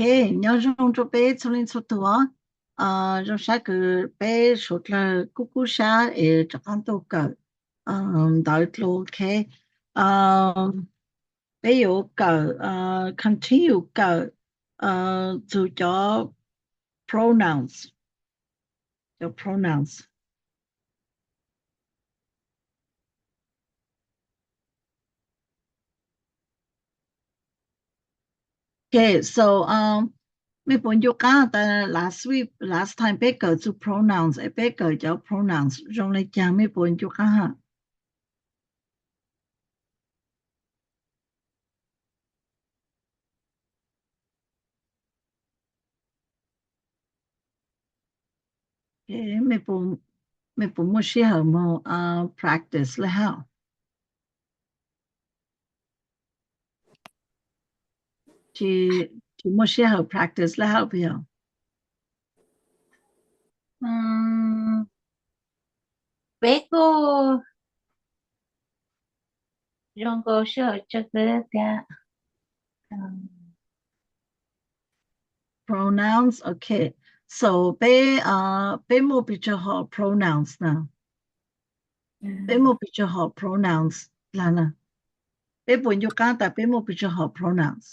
Nyob zoo rau peb txhua leej txhua tus os. Zoo sab kws peb suav dlawg kub kub sab es rov qab tuaj kawm ntawv dlua, ok. Peb yuav kawm, continue kawm txug cov pronouns, cov pronouns. Ok, so mej puas ncu qaab tas last week, last time peb kawm txug pronouns es peb kawm cov pronouns zoo le caag, mej puas ncu qaab ha? Mej puas muaj sij hawm moog practice le hab? Tsis muaj sij hawm practice le hab puas yog? Peb kuj zoo nkaus sij hawm tso kawg tiag. Pronouns, ok. So peb, peb muaj pes tsawg hom pronouns na? Peb muaj pes tsawg hom pronouns dlaag na? Peb puas ncu qaab tas peb muaj pes tsawg hom pronouns?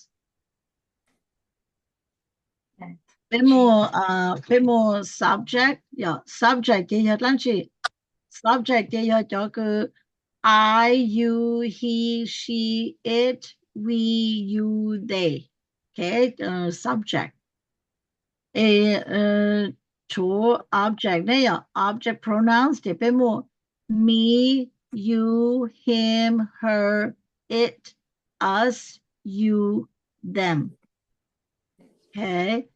Peb muaj, peb muaj subject, yog subject ces yog dlaab tsi? Subject ces yog cov kws I, you, he, she, it, we, you, they. Ok, subject. Es tshuav object ne, yog object pronouns ces peb muaj me, you, him, her, it, us, you, them. Ok,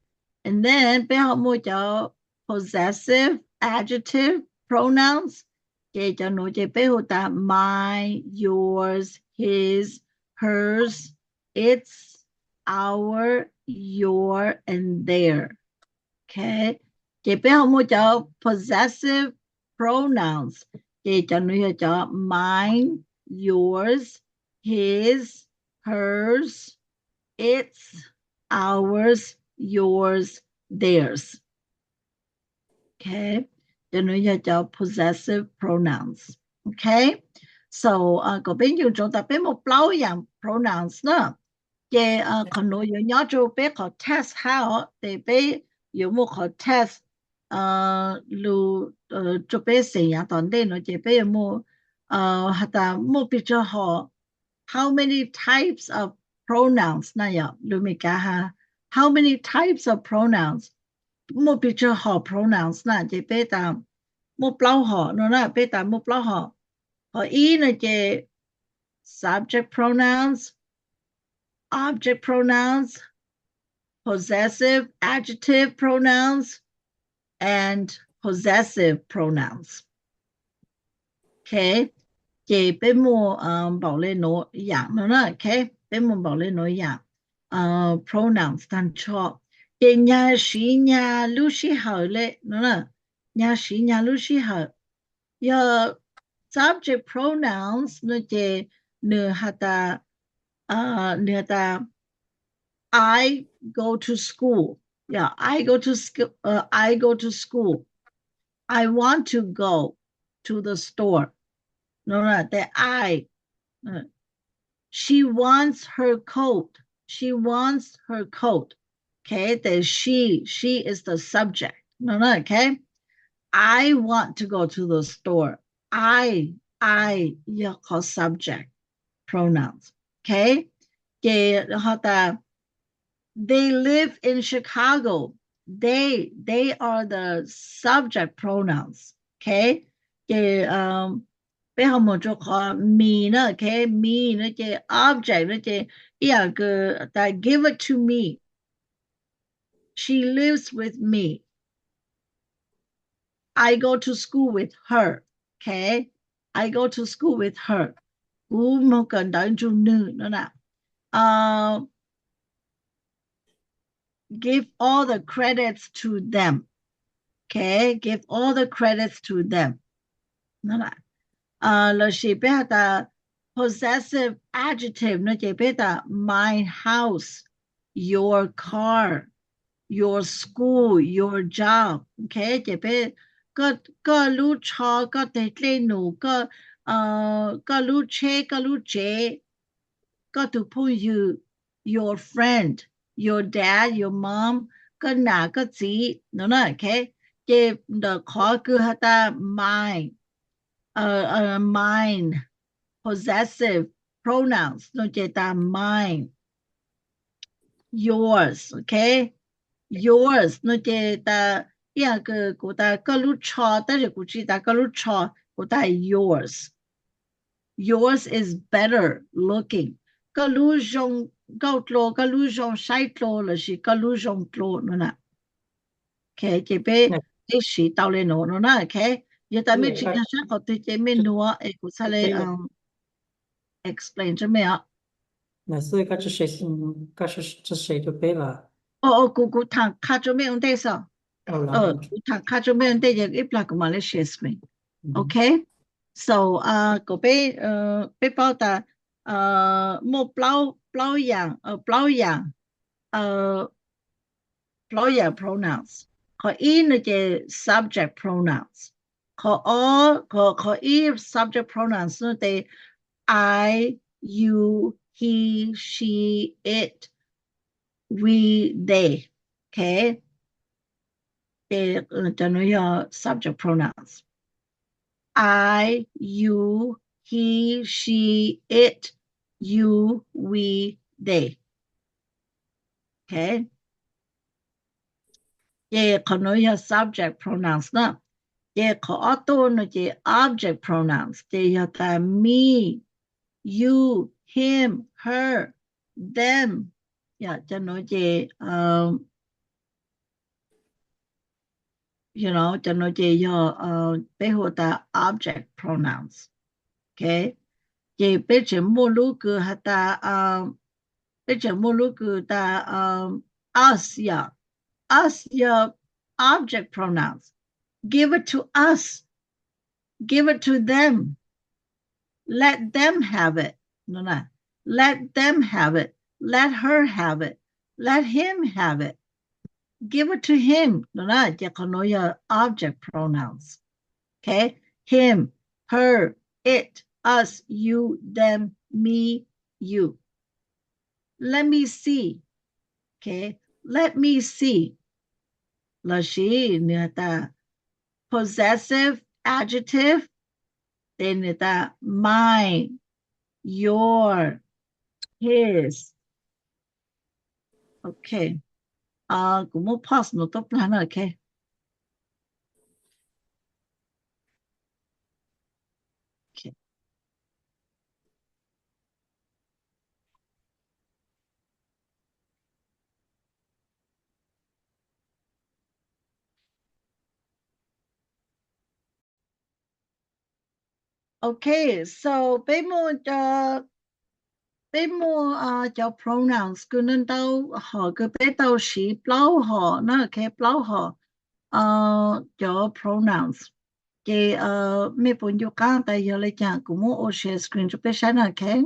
and then peb ho muaj cov possessive adjective pronouns, ces cov nuav ces peb hu tas mine, yours, his, hers, its, our, your, and their. Ok, ces peb ho muaj cov possessive pronouns, ces cov nuav yog cov mine, yours, his, hers, its, ours, yours, theirs. Ok, cov nuav yog cov possessive pronouns. Ok, so kom peb ncu ntsoov tas peb muaj plaub yaam pronouns na. Ces qhov nuav yuav nyob rua peb qhov test hab os, ces peb yuav muaj qhov test lug rua peb xeem yaav tom ntej nuav ces peb yuav muaj has tas muaj pes tsawg hom, how many types of pronouns na, yog lug Meskas has how many types of pronouns, muaj pes tsawg hom pronouns na, ces peb tas muaj plaub hom no na, peb tas muaj plaub hom. Hom ib no ces subject pronouns, object pronouns, possessive adjective pronouns, and possessive pronouns. Ok, ces peb muaj npaum le nuav yaam no na, ok, peb muaj npaum le nuav yaam pronouns taag nrho. Ces nyag siv nyag lub sij hawm le no na, nyag siv nyag lub sij hawm. Yog subject pronouns no ces nwg has tas, nwg has tas I go to school, yog I go to school, I go to school, I want to go to the store, no, tes I, she wants her coat, she wants her coat. Ok, tes she, she is the subject, no, ok. I want to go to the store. I, I yog qhov subject pronouns. Ok, ces ho tas they live in Chicago. They, they are the subject pronouns. Ok, ces peb ho moog rua qhov me na, ok, me no ces object no ces ib yaam kws tas give it to me. She lives with me. I go to school with her. Ok, I go to school with her. Kuv moog kawm ntawv nrug nwg no na. Give all the credits to them. Ok, give all the credits to them. Lossis peb has tas possessive adjective no ces peb tas my house. your car, your school, your job. Okay, ces peb, koj, koj lub tsho, koj tej dlej num, koj, koj lub tsheb, koj lub tsev, koj tus phooj ywg, your friend, your dad, your mom, koj nam koj txiv no na. Okay, ces ntawm qhov kws has tas mine, mine, possessive pronouns no ces tas mine, yours. Okay, yours no ces tas ib yam kws kuv tas koj lub tsho, tab sis kuv tsis tas koj lub tsho, kuv tas yours. Yours is better looking. Koj lub zoo nkauj dlua, koj lub zoo saib dlua lossis koj lub zoo dlua no na. Okay, ces peb, peb siv tau li nuav no na. Okay, yog tas mej tsis nkag sab qhov twg ces mej nug es kuv txhaj le explain rua mej os. Kuv, kuv tham qha rua mej ua ntej xwb. Kuv tham qha rua mej ua ntej ces ib plag kuv mam le share screen. Okay, so kom peb, peb paub tas muaj plaub, plaub yaam, plaub yaam, plaub yaam pronouns. Qhov ib no ces subject pronouns. Qhov ob, qhov, qhov ib subject pronouns no ces I, you, he, she, it, we, they. Okay, ces cov nuav yog subject pronouns. I, you, he, she, it, you, we, they. Okay, ces qhov nuav yog subject pronouns na. Ces qhov ob tuaj no ces object pronouns, ces yog tas me, you, him, her, them. Cov nuav ces, cov nuav ces yog peb hu tas object pronouns. Okay, ces peb tseem muaj lub kws has tas, peb tseem muaj lub kws tas us, yog us yog object pronouns. Give it to us, give it to them, let them have it no na. Let them have it, let her have it, let him have it, give it to him no na. Ces qhov nuav yog object pronouns. Okay, him, her, it, us, you, them, me, you. Let me see. Okay, let me see. Lossis nwg has tas possessive adjective, ces nwg tas mine, your, his. Okay, kuv muab pause no tuab plag na. Okay. Okay. Okay, so peb muaj, peb muaj cov pronouns kws ntau ntau hom kws peb tau siv plaub hom na. Okay, plaub hom cov pronouns. Ces mej puas ncu qaab tas yog le caag kuv muab ua share screen rua peb saib na. Okay.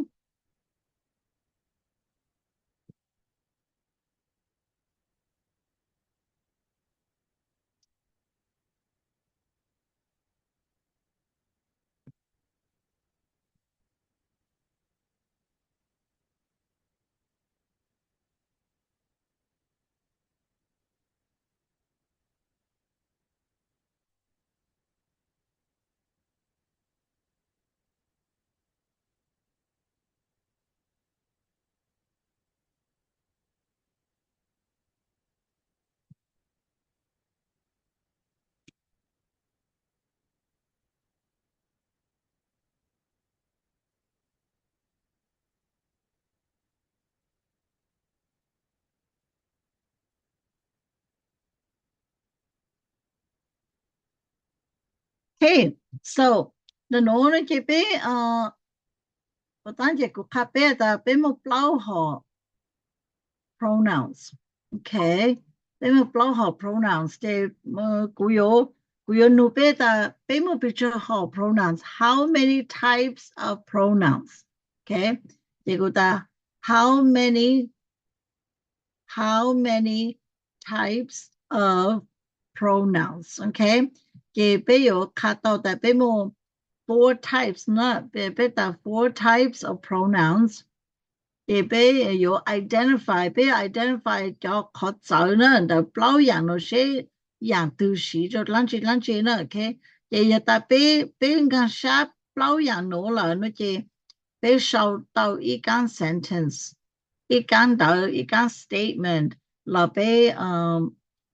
Okay, so ntawm nuav no ces peb, puas taab ces kuv qha peb tas peb muaj plaub hom pronouns. Okay, peb muaj plaub hom pronouns ces kuv yuav, kuv yuav nug peb tas peb muaj pes tsawg hom pronouns, how many types of pronouns. Okay, ces kuv tas how many how many types of pronouns, okay? Ces peb yuav qha tau tas peb muaj four types na, peb tas four types of pronouns. Ces peb yuav identify, peb yuav identify cov qhov txawv na ntawm plaub yam no seb yam twg siv rau dlaab tsi dlaab tsi na, okay? Ces yog tas peb, peb nkaag sab plaub yam nuav lawm no ces peb sau tau ib kaab sentence, ib kaab ntawv, ib kaab statement los peb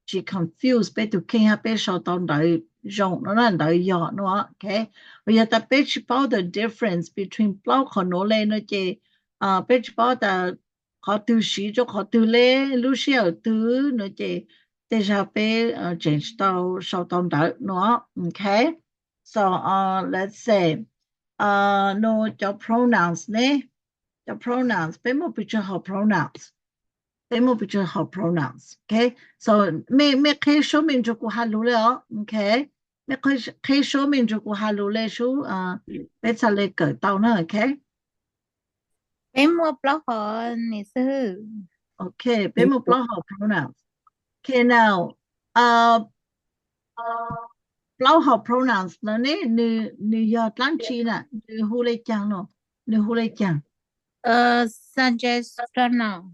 tsis confuse peb tug kheej hab peb sau tau ntawv zoo no na, ntawv yog no, okay? Yog tas peb tsis paub the difference between plaub qhov nuav le no ces peb tsis paub tas qhov twg siv rau qhov twg le, lub sij hawm twg no ces tej zag peb tseem tsis tau sau tau ntawv no, okay? So let's say no cov pronouns ne, cov pronouns, peb muaj pes tsawg hom pronouns? Peb muaj pes tsawg hom pronouns, okay? So mej, mej qheb suab mej nrug kuv has lug le os, okay? Mej qheb suab mej nrug kuv has lug le sub, peb txhaj le kawm tau na, okay? Peb muaj plaub hom ne xwb. Okay, peb muaj plaub hom pronouns. Okay, now plaub hom pronouns no ne, nws, nws yog dlaab tsi na, nws hu le caag no, nws hu le caag? Subject pronoun.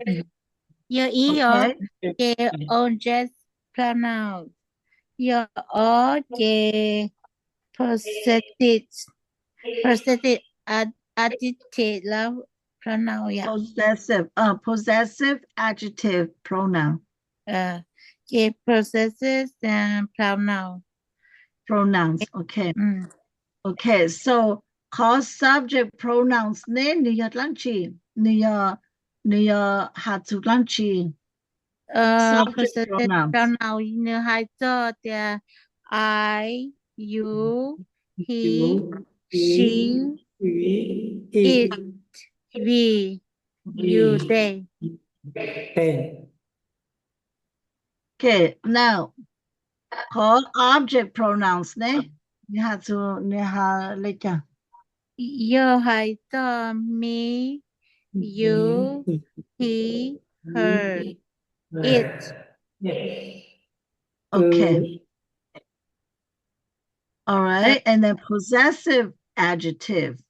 Yog ib yog ces object pronoun, yog ob ces possessive, possessive adjective lab pronoun yom. Possessive, possessive adjective pronoun. Ces possessive pronoun. Pronouns, okay. Okay, so qhov subject pronouns ne nws yog dlaab tsi? Nws yog, nws yog has txug dlaab tsi? Subject pronoun, nws hais txog tias I, you, he, she, it, we, you, they. Okay, now qhov object pronouns ne, nws has txug, nws has le caag? Yog hais txog me, you, he, her, it. Okay. All right, and then possessive adjective.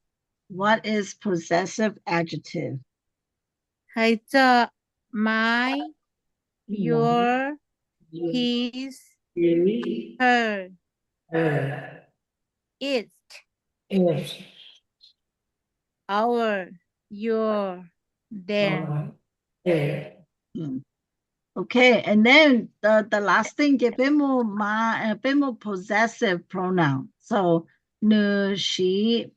What is possessive adjective? Hais txog my, your, his, her, its, our, your, their. Okay, and then the, the last thing ces peb muaj ma, peb muaj possessive pronoun. So nws siv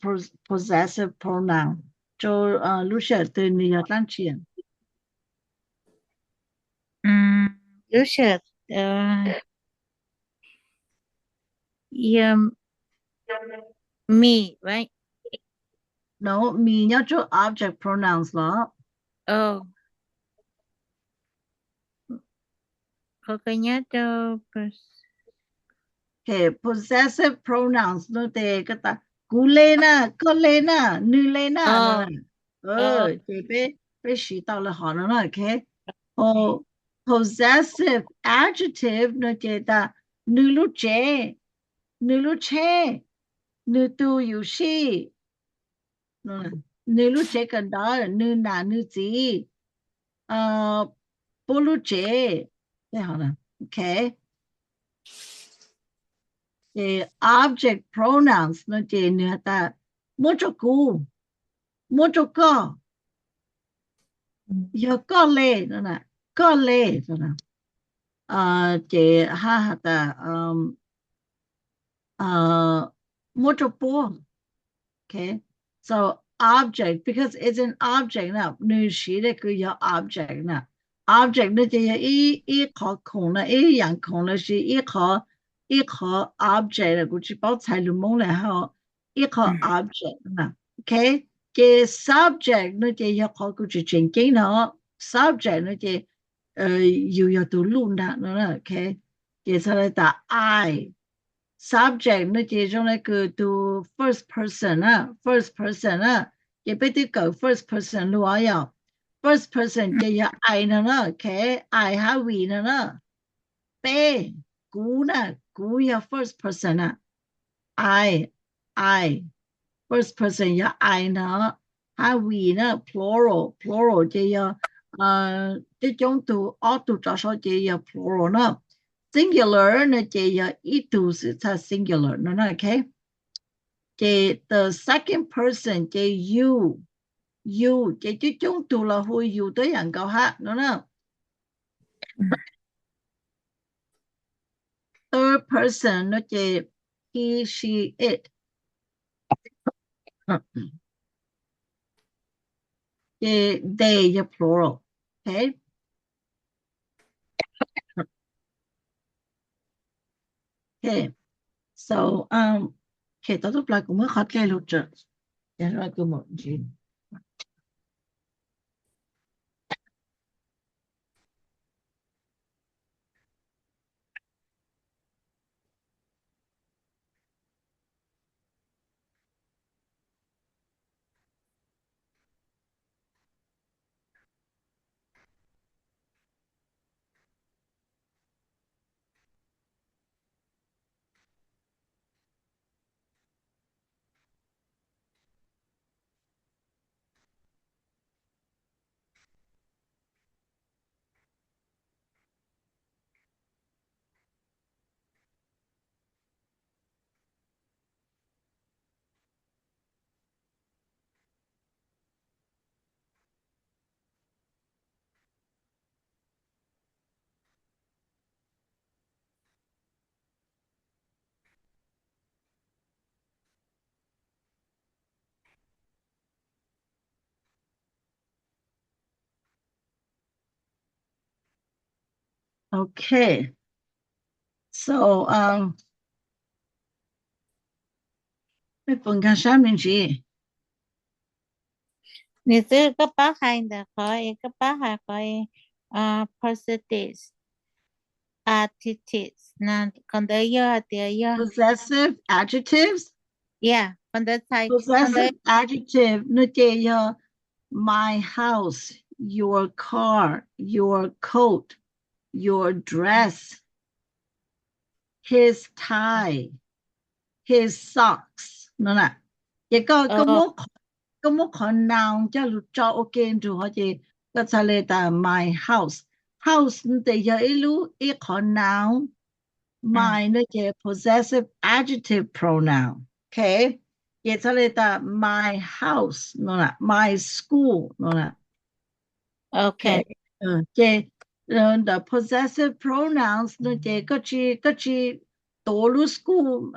possessive pronoun rau lub sij hawm twg, nws yog dlaab tsi? Lub sij hawm, yog me, right? No, me nyob rau object pronouns los? Qhov kws nyob rau possessive pronouns no ces kuv le na, koj le na, nws le na. Ces peb, peb siv tau lawm hom no na, okay? Possessive adjective no ces tas nws lub tsev, nws lub tsheb, nws tug yuam sij, nws lub tsev kawm ntawv, nws nam nws txiv, puab lub tsev. Okay. Ces object pronouns no ces nws has tas muab rau kuv, muab rau koj, yog koj le, koj le. Ces hab has tas muab rau puab. Okay, so object, because it's an object na, nws siv le kws yog object na. Object no ces yog ib, ib qhov khoom na, ib yaam khoom los sis ib qhov, ib qhov object, kuv tsis paub txhais lus Moob le hab, ib qhov object na. Okay, ces subject no ces yog qhov kws tseem tseem ceeb no. Subject no ces yus yog tug luj nraag no. Okay, ces txhad le tas I. Subject no ces zoo le kws tug first person na, first person na. Ces peb twb kawm first person lug yog First person ces yog I no na, okay? I hab we no na. Peb, kuv na, kuv yog first person na. I, I. First person yog I no. Hab we na, plural, plural ces yog coob coob tug, ob tug rov sau ces yog plural na. Singular no ces yog ib tug xwb, txhais singular no na, okay? Ces the second person ces you, you ces coob coob tug los hu you tuab yam nkaus hab no na. Third person no ces he, she, it. Ces they yog plural. Okay. Okay. So, um, okay, tau tub plag kuv muab qhov dlej lug tsawm. Ces kuv mus ntsis. Okay. So, um, mej puas nkag sab me ntsis? Nws twb, koj paub hais ntawm qhov, koj paub hais qhov, uh, possessive adjectives na, qhov ntawd yog hais tias yog possessive adjectives. Yeah, qhov ntawd txhais, possessive adjective no ces yog my house, your car, your coat, your dress, his tie, his socks no na. Ces koj, koj muab qhov noun coj lug tso ua ke nrug hov ces koj txhais le tas my house. House no ces yog ib lub, ib qhov noun. My no ces possessive adjective pronoun. Okay. Ces txhais le tas my house no na, my school no na. Okay. Ces ntawm possessive pronouns no ces koj tsis, koj tsis tuav lub school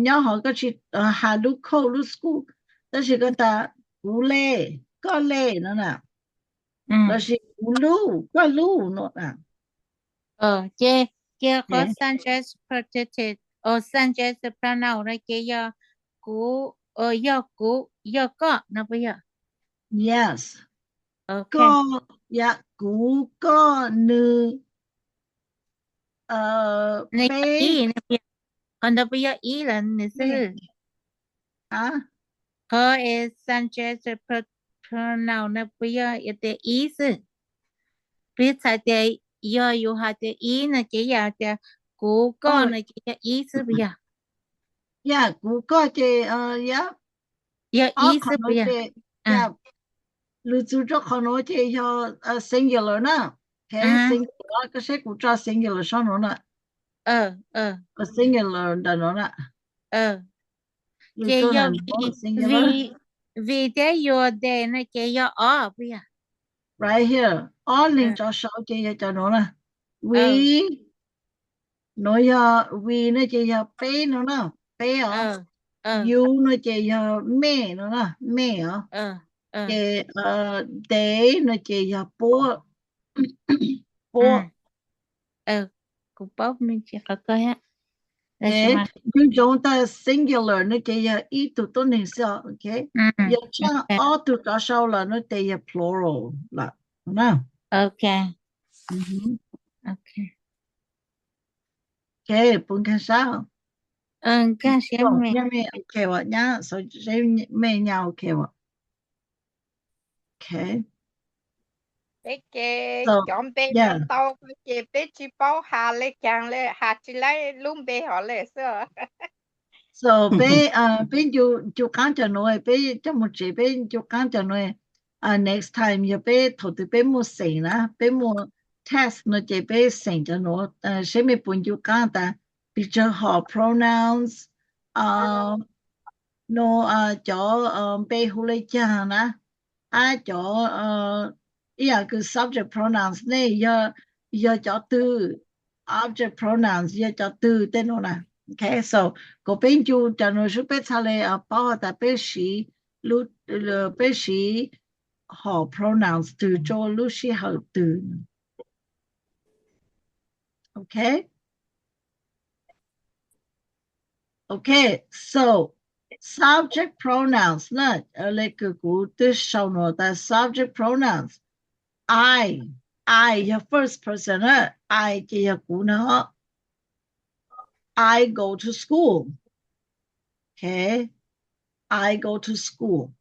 nyob hov, koj tsis has lub coat lub school, tab sis koj tas kuv le, koj le no na, lossis kuv lub, koj lub no na. Ces, ces qhov subject, subject pronoun no ces yog kuv, yog kuv, yog koj no puas yog? Yes. Koj, yog kuv, koj, nws, peb. Qhov ntawd puas yog ib los nws xwb? Qhov es subject pronoun no puas yog tias ib xwb? Peb txhais tias yog yus hais tias ib no ces yog tias kuv, koj no ces yog ib xwb puas yog? Yog kuv, koj ces yog ib xwb puas yog? Lwm tus rau qhov nuav ces yog singular na. Singular, koj saib kuv tso singular sab nuav na. Singular ntawm nuav na. Ces yog vim thiab your, they no ces yog ob puas yog? Right here, ob leeg rov sau ces yog cov nuav na. We, nuav yog we no ces yog peb no na, peb os. You no ces yog mej no na, mej os. Ces they no ces yog puab, puab. Kuv paub me ntsis qhov kawg. Nyob ntsoov tas singular no ces yog ib tug tuab neeg xwb, ok. Yog tshaaj ob tug rov sau lawm no ces yog plural lawm na. Ok, puas nkag sab? Nyab mej ok as, nyab, seb mej nyab ok as. Ok. Es ke, so cov npe ntau ntau ces peb tsis paub has le caag le, has tsis laib lub npe hov le xwb. So peb, peb ncu, ncu qaab cov nuav, peb coj moog tsev peb ncu qaab cov nuav. Next time yog peb thaum twg peb muaj xeem na, peb muaj test no ces peb xeem cov nuav, seb mej puas ncu qaab tas picture hov pronouns, no, cov npe hu le caag na, hab cov ib yaam kws subject pronouns ne, yog cov twg, object pronouns yog cov twg tej nuav na. Ok, so kuas peb ncu cov nuav sub peb txhaj le paub tas peb siv, peb siv hom pronouns twg rua lub sij hawm twg. Ok. Ok, so subject pronouns na, le kws kuv twb sau nuav tas subject pronouns. I, I yog first person na, I ces yog kuv na. I go to school. Ok, I go to school.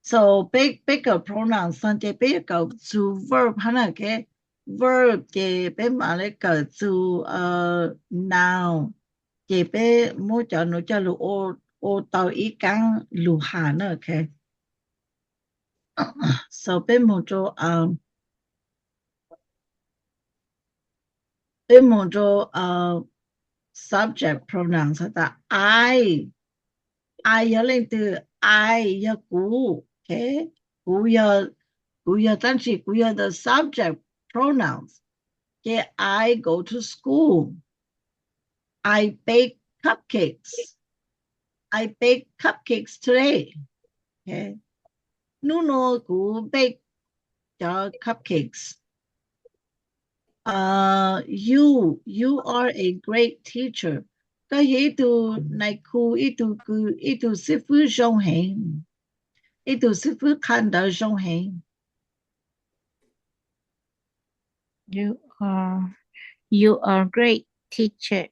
So peb, peb kawm pronouns no ces peb yuav kawm txug verb hab na, ok. Verb ces peb mam le kawm txug noun, ces peb muab cov nuav coj lug ua tau ib kaab lug has na, ok. So peb moog rua, peb moog rua subject pronouns has tas I, I yog leej twg? I yog kuv, ok. Kuv yog, kuv yog dlaab tsi? Kuv yog the subject pronouns. Ces I go to school. I bake cupcakes. I bake cupcakes today. Ok, nub nua kuv bake cov cupcakes. You, you are a great teacher. Koj yog ib tug nais khu, ib tug kws, ib tug xib fwb zoo heev, ib tug xib fwb qha ntawv zoo heev. You are, you are great teachers.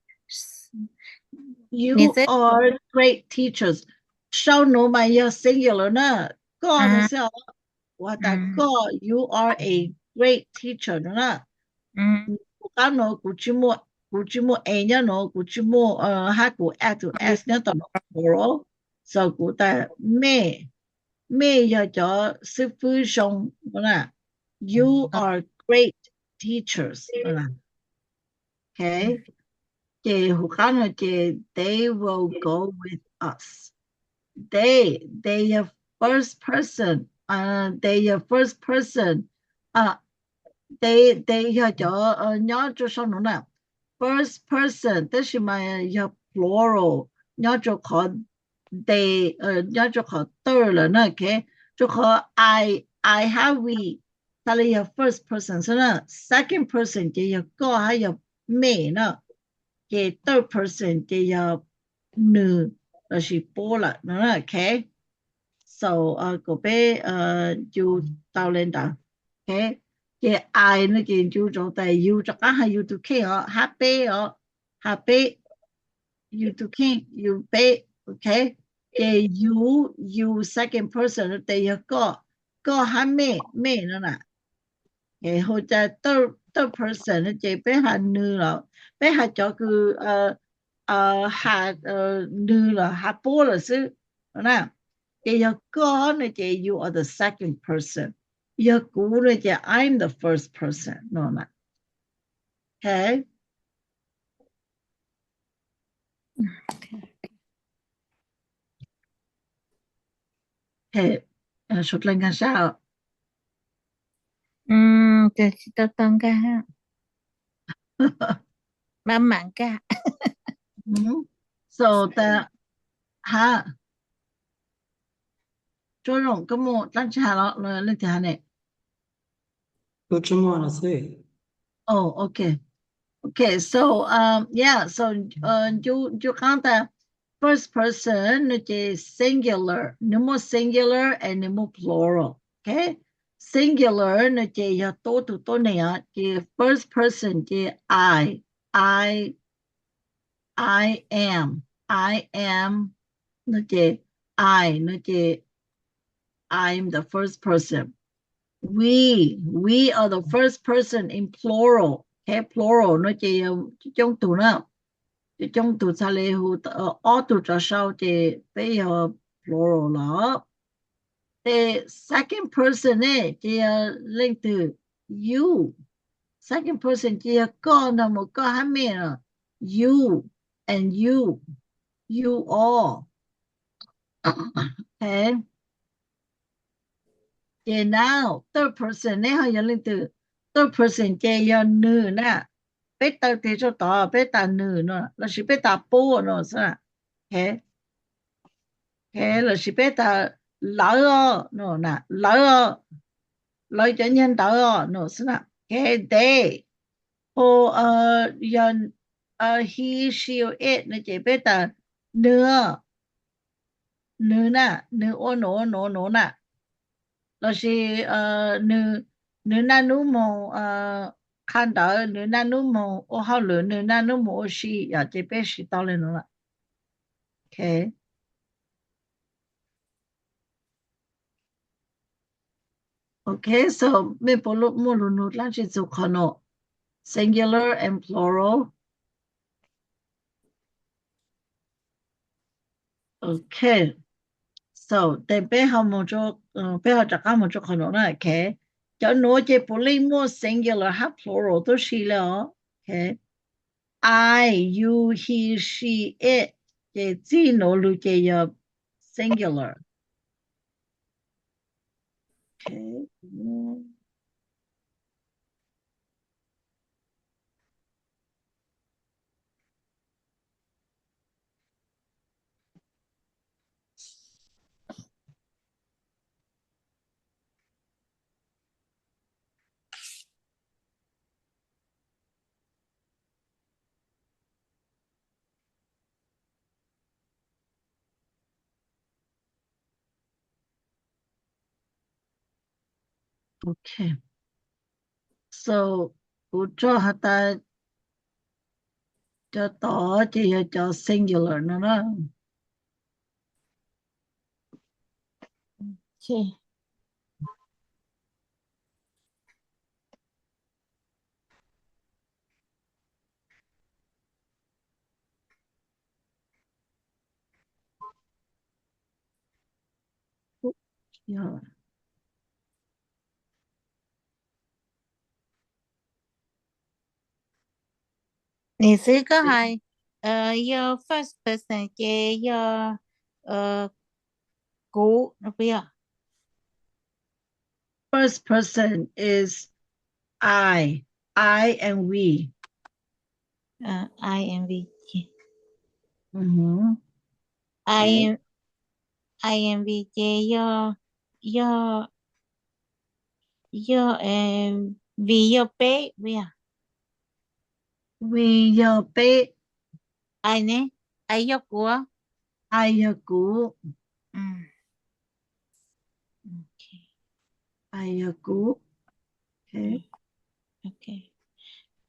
You are great teachers. Sau nuav mas yog singular na, koj nuav xwb os. Kuv has tas koj, you are a great teacher nuav na. Kuv qab nuav kuv tsis muaj, kuv tsis muaj a nyob nuav, kuv tsis muaj, hab kuv add to s nyob tau nuav plural. So kuv tas mej, mej yog cov xib fwb zoo nuav na. You are great teachers. Ok, ces hauv qab no ces they will go with us. They, they yog first person, they yog first person, they, they yog cov nyob rua sau nuav na. First person tab sis mas yog plural nyob rua qhov they, nyob rua qhov third lawm na, ok. Rua qhov I, I hab we txhaj le yog first person xwb na. Second person ces yog koj hab yog mej na. Ces third person ces yog nwg lossis puab lawm no na, ok. So kuas peb ncu tau le ntawd. Ok, ces I no ces ncu rua tas you rov qab has you to kheej os, hab peb os, has peb, you to kheej, you peb, ok. Ces you, you second person no ces yog koj, koj hab mej, mej no na. Hu cas third person no ces peb has nwg los, peb has cov kws has nwg los has puab lawm xwb no na. Ces yog koj no ces you are the second person. Yog kuv no ces I'm the first person no na. Ok. Suav dlawg nkag sab os. Tsis tau tau nkag. Mam mam nkag. So tas, ha, Tsuab Zoo, koj muaj dlaab tsi has los leej twg has ne? Kuv tsis muaj los xwb. Oh, ok. Ok, so, yeah, so ncu qaab tas first person no ces singular, nws muaj singular and nws muaj plural. Ok, singular no ces yog tuab tug tuab neeg os, ces first person ces I, I, I am, I am no ces I no ces I'm the first person. We, we are the first person in plural. Okay, plural no ces yog coob coob tug na. Coob coob tug txhaj li hu, ob tug rov sau ces peb yog plural los. Ces second person ne ces yog leej twg? You. Second person ces yog koj nrog mus koj hab mej no. You and you. You all. Okay. Ces now third person ne ho yog leej twg? Third person ces yog nwg na. Peb taw tes rau tod peb tas nwg no lossis peb tas puab no xwb na. Okay, lossis peb tas lawv os no, lawv os, lawv cov nyuag ntawd os no xwb na. Okay, they. Ho yog he, she, it no ces peb tas nwg, nwg na, nwg ua nuav nuav nuav na. Lossis nwg naj nub moog qha ntawv, nwg naj nub moog ua hauj lwm, nwg naj nub moog ua si, ces peb siv tau le nuav lawm. Okay. Okay, so mej puas muaj lug nug dlaab tsi txug qhov nuav, singular and plural? Okay, so then peb ho, peb ho rov qaab moog rua qhov nuav na. Okay, cov nuav ces puav leej muaj singular hab plural tub si le os. Okay, I, you, he, she, it, ces txij nuav lug ces yog singular. Okay. Okay, so kuv rov has tas cov tod ces yog cov singular no na. Okay. Nim xwb koj hais yog first person ces yog kuv no puas yog? First person is I, I and we. I and we. I and we ces yog, yog, yog, we yog peb puas yog? We yog peb. I ne? I yog kuv. I yog kuv. I yog kuv.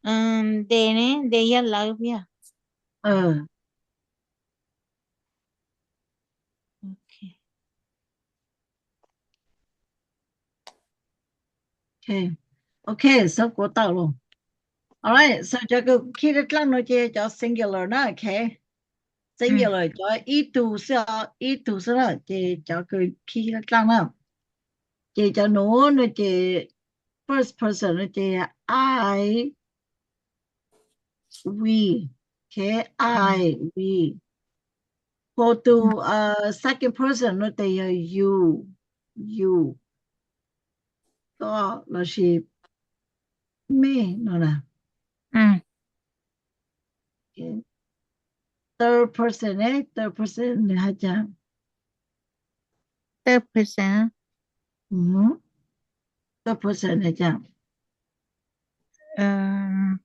They ne? They yog lawv puas yog? Okay, so kuv tau lawm. Alright, so cov kws khij dlaab dlaaj no ces cov singular na, okay. Singular cov ib tug xwb, ib tug xwb na, ces cov kws khij dlaab dlaaj na. Ces cov nuav no ces first person no ces I, we, okay, I, we. Ho tus second person no ces yog you, you, koj lossis mej no na. Third person ne, third person nws has tas, third person, third person has tas,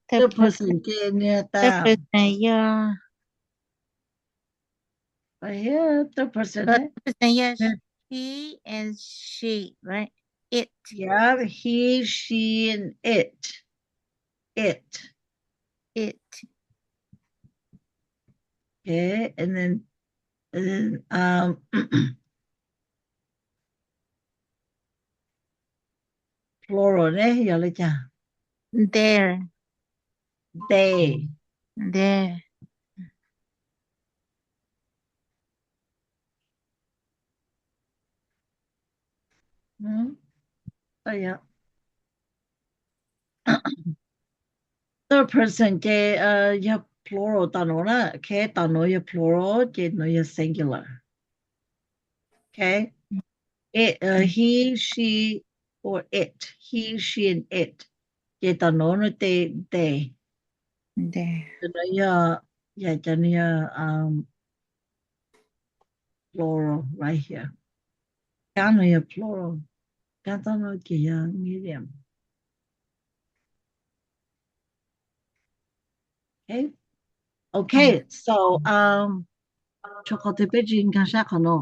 third person ces nws has tas, third person yog, third person yog he and she, right? It. Yeah, he, she, and it. It. It. Okay, and then, and then, um, plural ne yog li cas? Their. They. Their. Third person ces yog plural tom nuav na. Ok, tom nuav yog plural ces nuav yog singular. Ok, it, he, she, or it, he, she and it. Ces tom nuav nuav tes they. Cov nuav yog, yog cov nuav yog plural right here. Kab nuav yog plural, kab tom nuav ces yog medium. Ok, so tshuav qhov twg peb tsis nkag sab qhov no?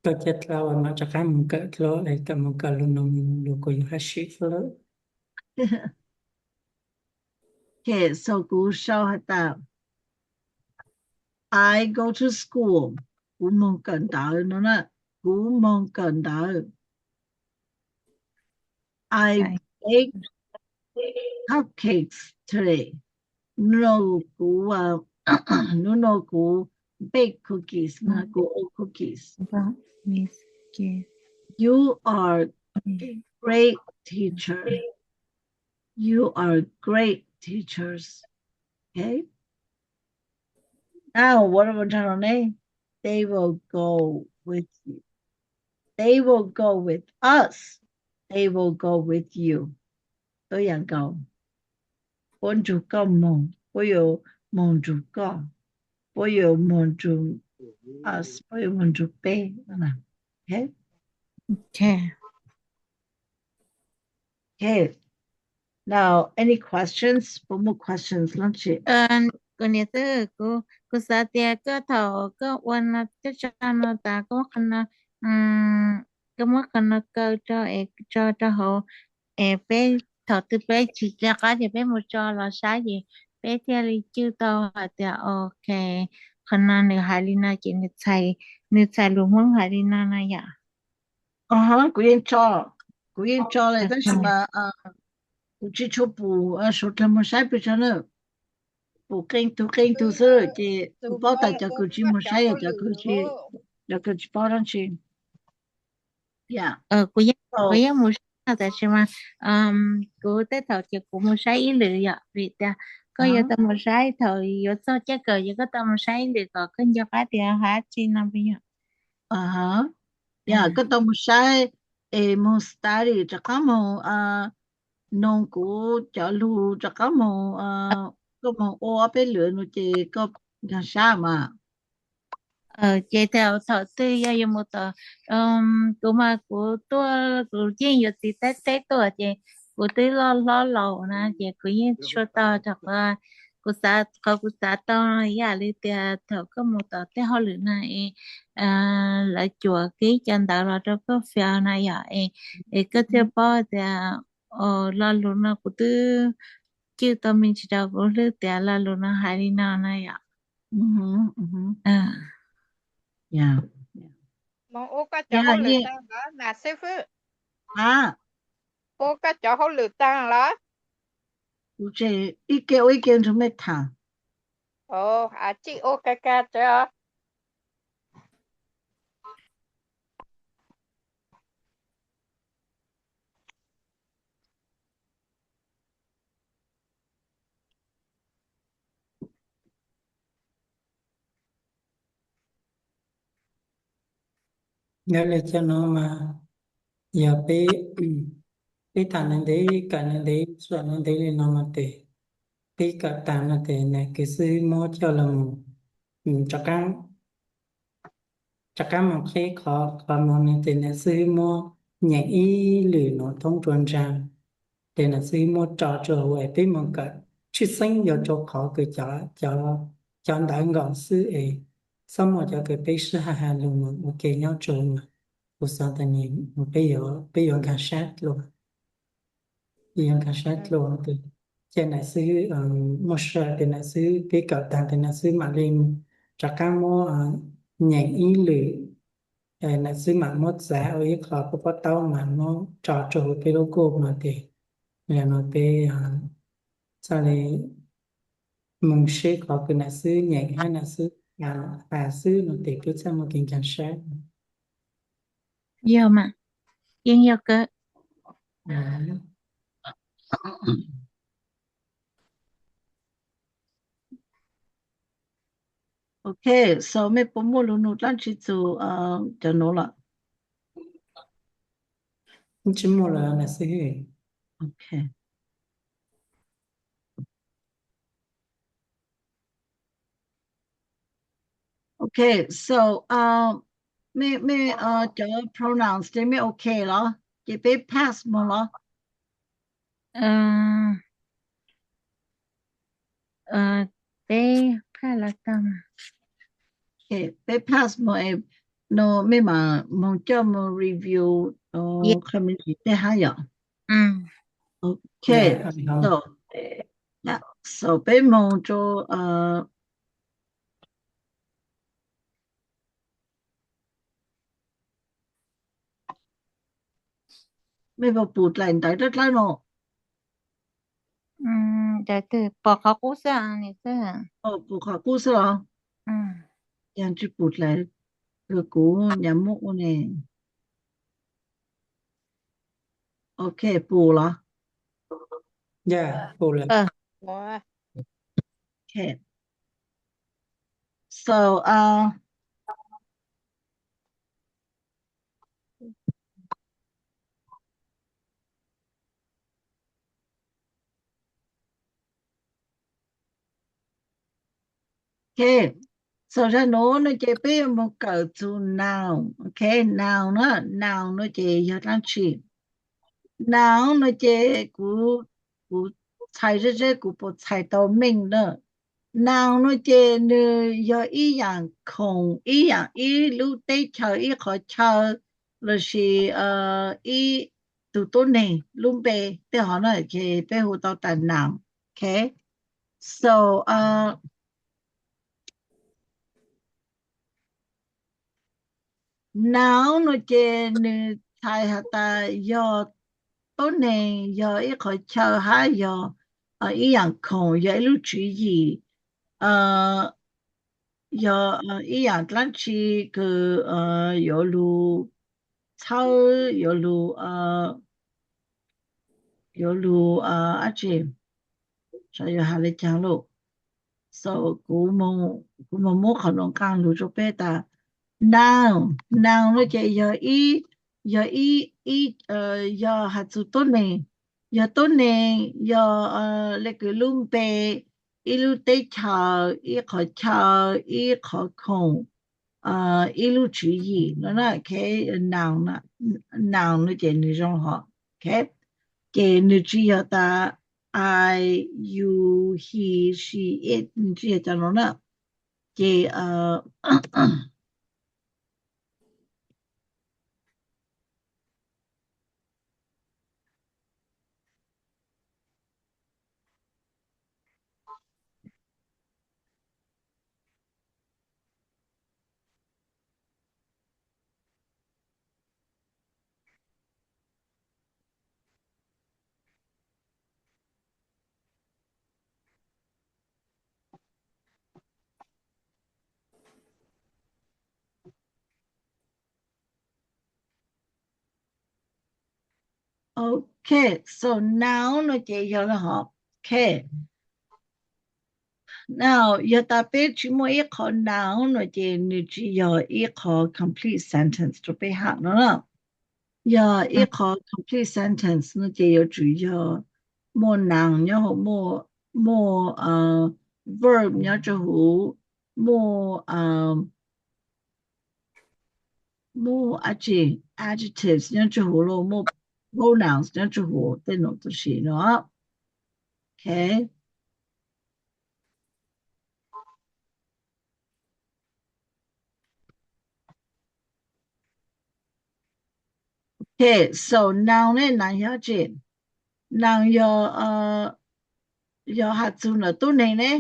Koj cia dlau mas rov qab mus kawm dlua es kawm mus kawm lus no lus kuv yuav haj sib xwb lawm. Ok, so kuv sau has tas I go to school, kuv moog kawm ntawv no na, kuv moog kawm ntawv. I bake cupcakes today. Hnub no kuv, hnub no kuv bake cookies, kuv ua cookies. You are a great teacher. You are great teachers. Ok. Now what about ne? They will go with you. They will go with us. They will go with you. Tuab yaam nkaus, puab nrug koj moog, puab yuav moog nrug koj, puab yuav moog nrug us, puab yuav moog nrug peb. Ok. Now any questions? Puas muaj questions los tsi? Kuv niam xwb, kuv xav tias koj thaum koj ua no, koj tso no tas, koj muab qhov no, koj muab qhov no kaw rau es tso rau hauv es peb thaum twg peb tsis nco qab ces peb mus tso los saib ces peb thiaj li cwj tau hais tias ok, qhov no nws hais li no ces nws txhais, nws txhais lus Hmoob hais li no no yom. Kuv yeej tso, kuv yeej tso li tab sis mas kuv tsis tshua pum suav dlawg moog saib pes tsawg na. Pum qee tug qee tug xwb ces kuv paub tas cov kws tsis moog saib yog cov kws tsis, cov kws tsis paub dab tsi. Kuv yeej mus saib no tab sis mas kuv tej thaum ces kuv mus saib ib lwm yom, vim tias koj yuav tau mus saib thaum yuav txog caj kawm ces koj tau mus saib ib lwm kom koj nco qab tias hais dab tsi no pes yom. Yog koj tau mus saib es moog study, rov qab moog noog kuv cov lug, rov qab moog, koj moog ua ob peb lwm no ces koj nkag sab mas. Ces thaum, thaum twg yog yuav mus tom, kuv mas kuv tuaj kuv yeej yuav txiv teb teb tuaj ces kuv twb loj hlob laus na ces kuv yeej tsis tau rau qhov, kuv xav, qhov kuv xav tau no yam li tias thaum koj mus tom tej hauj lwm na es lawv cuam kiag cov ntawv los rau koj fiav na yom, es koj thiaj paub tias lo lus no kuv twb cwj tau me ntsis rau kuv hlwb tias lo lus no hais li no na yom. Mus ua koj cov hauj lwm tag los na xib fwb? Ua koj cov hauj lwm tag los? Kuv tseem ib ke ua ib ke nrug mej tham. Tsij ua kag kag tso. Yog li cov no mas yog peb, peb tham ntev ntev, kawm ntev ntev, suam ntev ntev li no mas tes peb kawm tag no tes nam kws xib hwb muab coj los mus rov qab, rov qab mus qhib qhov, qhov no no tes nam xib hwb muab nyeem ib lwm no thoob rua nraag, tes nam xib hwb muab tso rua hauv es peb mus kawm tshwj xeeb yog rua qhov kws cov, cov ntawv nkaus xwb es xob muaj cov kws peb sib hais hais lus mus ua ke nyob rua mas kuv xav tas peb yuav, peb yuav nkag sab dlua, peb yuav nkag sab dlua. Ces nam xib hwb muaj sij hawm tes nam xib hwb, peb kawm tag tes nam xib hwb mam li rov qab muab nyeem ib lwm nam xwb mam muab txav ua ib qho pob pob taub mas muab tso rau hauv peb lub Google no ces yog no peb txhaj li mus seb qhov kws nam xwb nyeem hab nam xwb has xwb no ces peb txhaj muaj kev ncaag sab. Yog mas, yeej yog kawg. Ok, so mej puas muaj lug nug dlaab tsi txug cov nuav lawm? Tsi muaj lawm nam xwb. Ok. Ok, so mej, mej cov pronouns ces mej ok los? Ces peb pass moog los? Peb pass los tau. Ok, peb pass moog no mej mam moog coj moog review qhov me ntsis tej hab yom. Ok, so, so peb moog rua mej puas pum dlaim ntawv dlawb dlawb no? Pum qhov qub xwb. Pum qhov qub xwb los? Yog tsi pum dlaim, kuv nyam muab ua ne. Ok, pum los? So, ok, so zag nuav no ces peb yuav moog kawm txug noun. Ok, noun na, noun no ces yog dlaab tsi? Noun no ces kuv, kuv txhais zeb zeb kuv puas txhais tau meej na. Noun no ces nws yog ib yaam khoom, ib yaam, ib lub teb chaws, ib qhov chaw, lossis ib tug tuab neeg lub npe tej hov na, ces peb hu tau tas noun. Ok, so noun no ces nws txhais has tas yog tuab neeg, yog ib qhov chaw hab yog ib yaam khoom, yog ib lub tswv yim, yog ib yaam dlaab tsi kws yuav lug txhawb, yuav lug, yuav lug dab tsi, xyov yuav has le caag lauj. So kuv moog muab qhov nuav nqaa lug rua peb tas noun, noun no ces yog ib, yog ib, ib, yog has txug tuab neeg, yog tuab neeg, yog le kws lub npe, ib lub teb chaws, ib qhov chaw, ib qhov khoom, ib lub tswv yim no na. Ok, noun, noun no ces nws zoo hov. Ok, ces nws tsi yog tas I, you, he, she, it, nws tsi yog cov nuav na. Ces Ok, so noun no ces yog le hov. Ok, now yog tas peb tsi muaj ib qhov noun no ces nws tsi yog ib qhov complete sentence rua peb hab no na. Yog ib qhov complete sentence no ces yuav tsum yog muaj noun nyob hauv, muaj, muaj verb nyob rua huv, muaj, muaj dab tsi, adjectives nyob rua huv los muaj pronouns nyob rua huv tej num tam sim no. Ok, ok, so noun ne, noun yog dab tsi? Noun yog, yog has txug ntawm tuab neeg ne,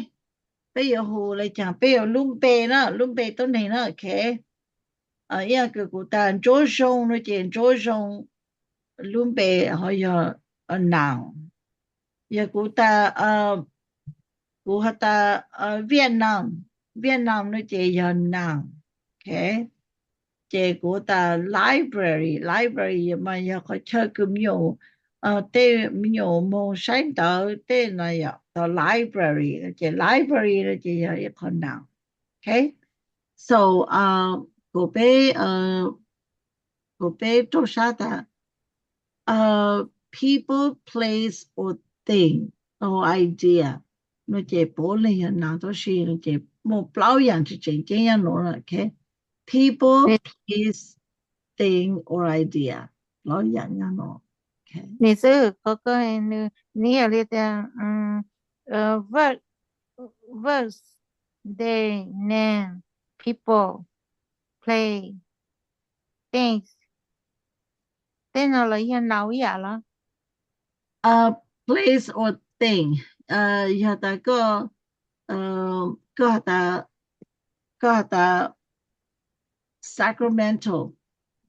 peb yuav hu le caag? Peb yuav lub npe na, lub npe tuab neeg na. Ok, Ib yam li kuv tas Ntsuab Zoo no ces Ntsuab Zoo lub npe ho yog noun. Yog kuv tas, kuv has tas Vietnam, Vietnam no ces yog noun. Ok, ces kuv tas library, library mas yog qhov chaw kws me nyuam, tej me nyuam moog saib ntawv tej no yog tas library no ces library no ces yog ib qho noun. Ok, so kuv peb, kuv peb raug sab tas people, place or thing or idea no ces puav leej yog noun, tab sis no ces muaj plaub yaam tseem ceeb nyob nuav. Ok, people, place, thing or idea, plaub yaam nyob nuav. Ok, nws xwb ko, nws yog li tias verb, verb, day, name, people, place, things, tej no los yog noun ib yam los? Place or thing, yog tas koj, koj has tas, koj has tas Sacramento,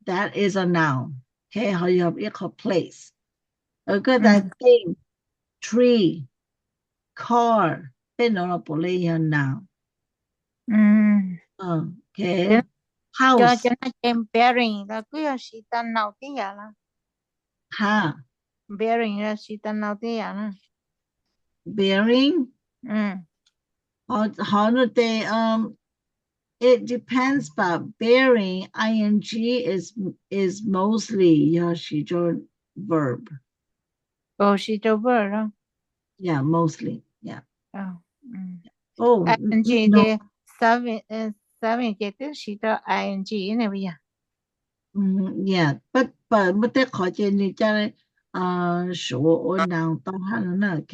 that is a noun. Ok, ho yog ib qho place. Koj tas thing, tree, car, tej no los puav leej yog noun. Ok, house, building los kuj yog siv tau noun tib yam los? Ha, building los siv tau noun tib yam los? Building, ho no tes it depends, but building, ing, is, is mostly yog siv rau verb. Siv rau verb los? Yeah, mostly, yeah. Ing ces, xav vim ces twb siv rau ing ne puas yog? Yeah, pab muaj tej qhov ces nws ca suav ua noun tau hab no na. Ok,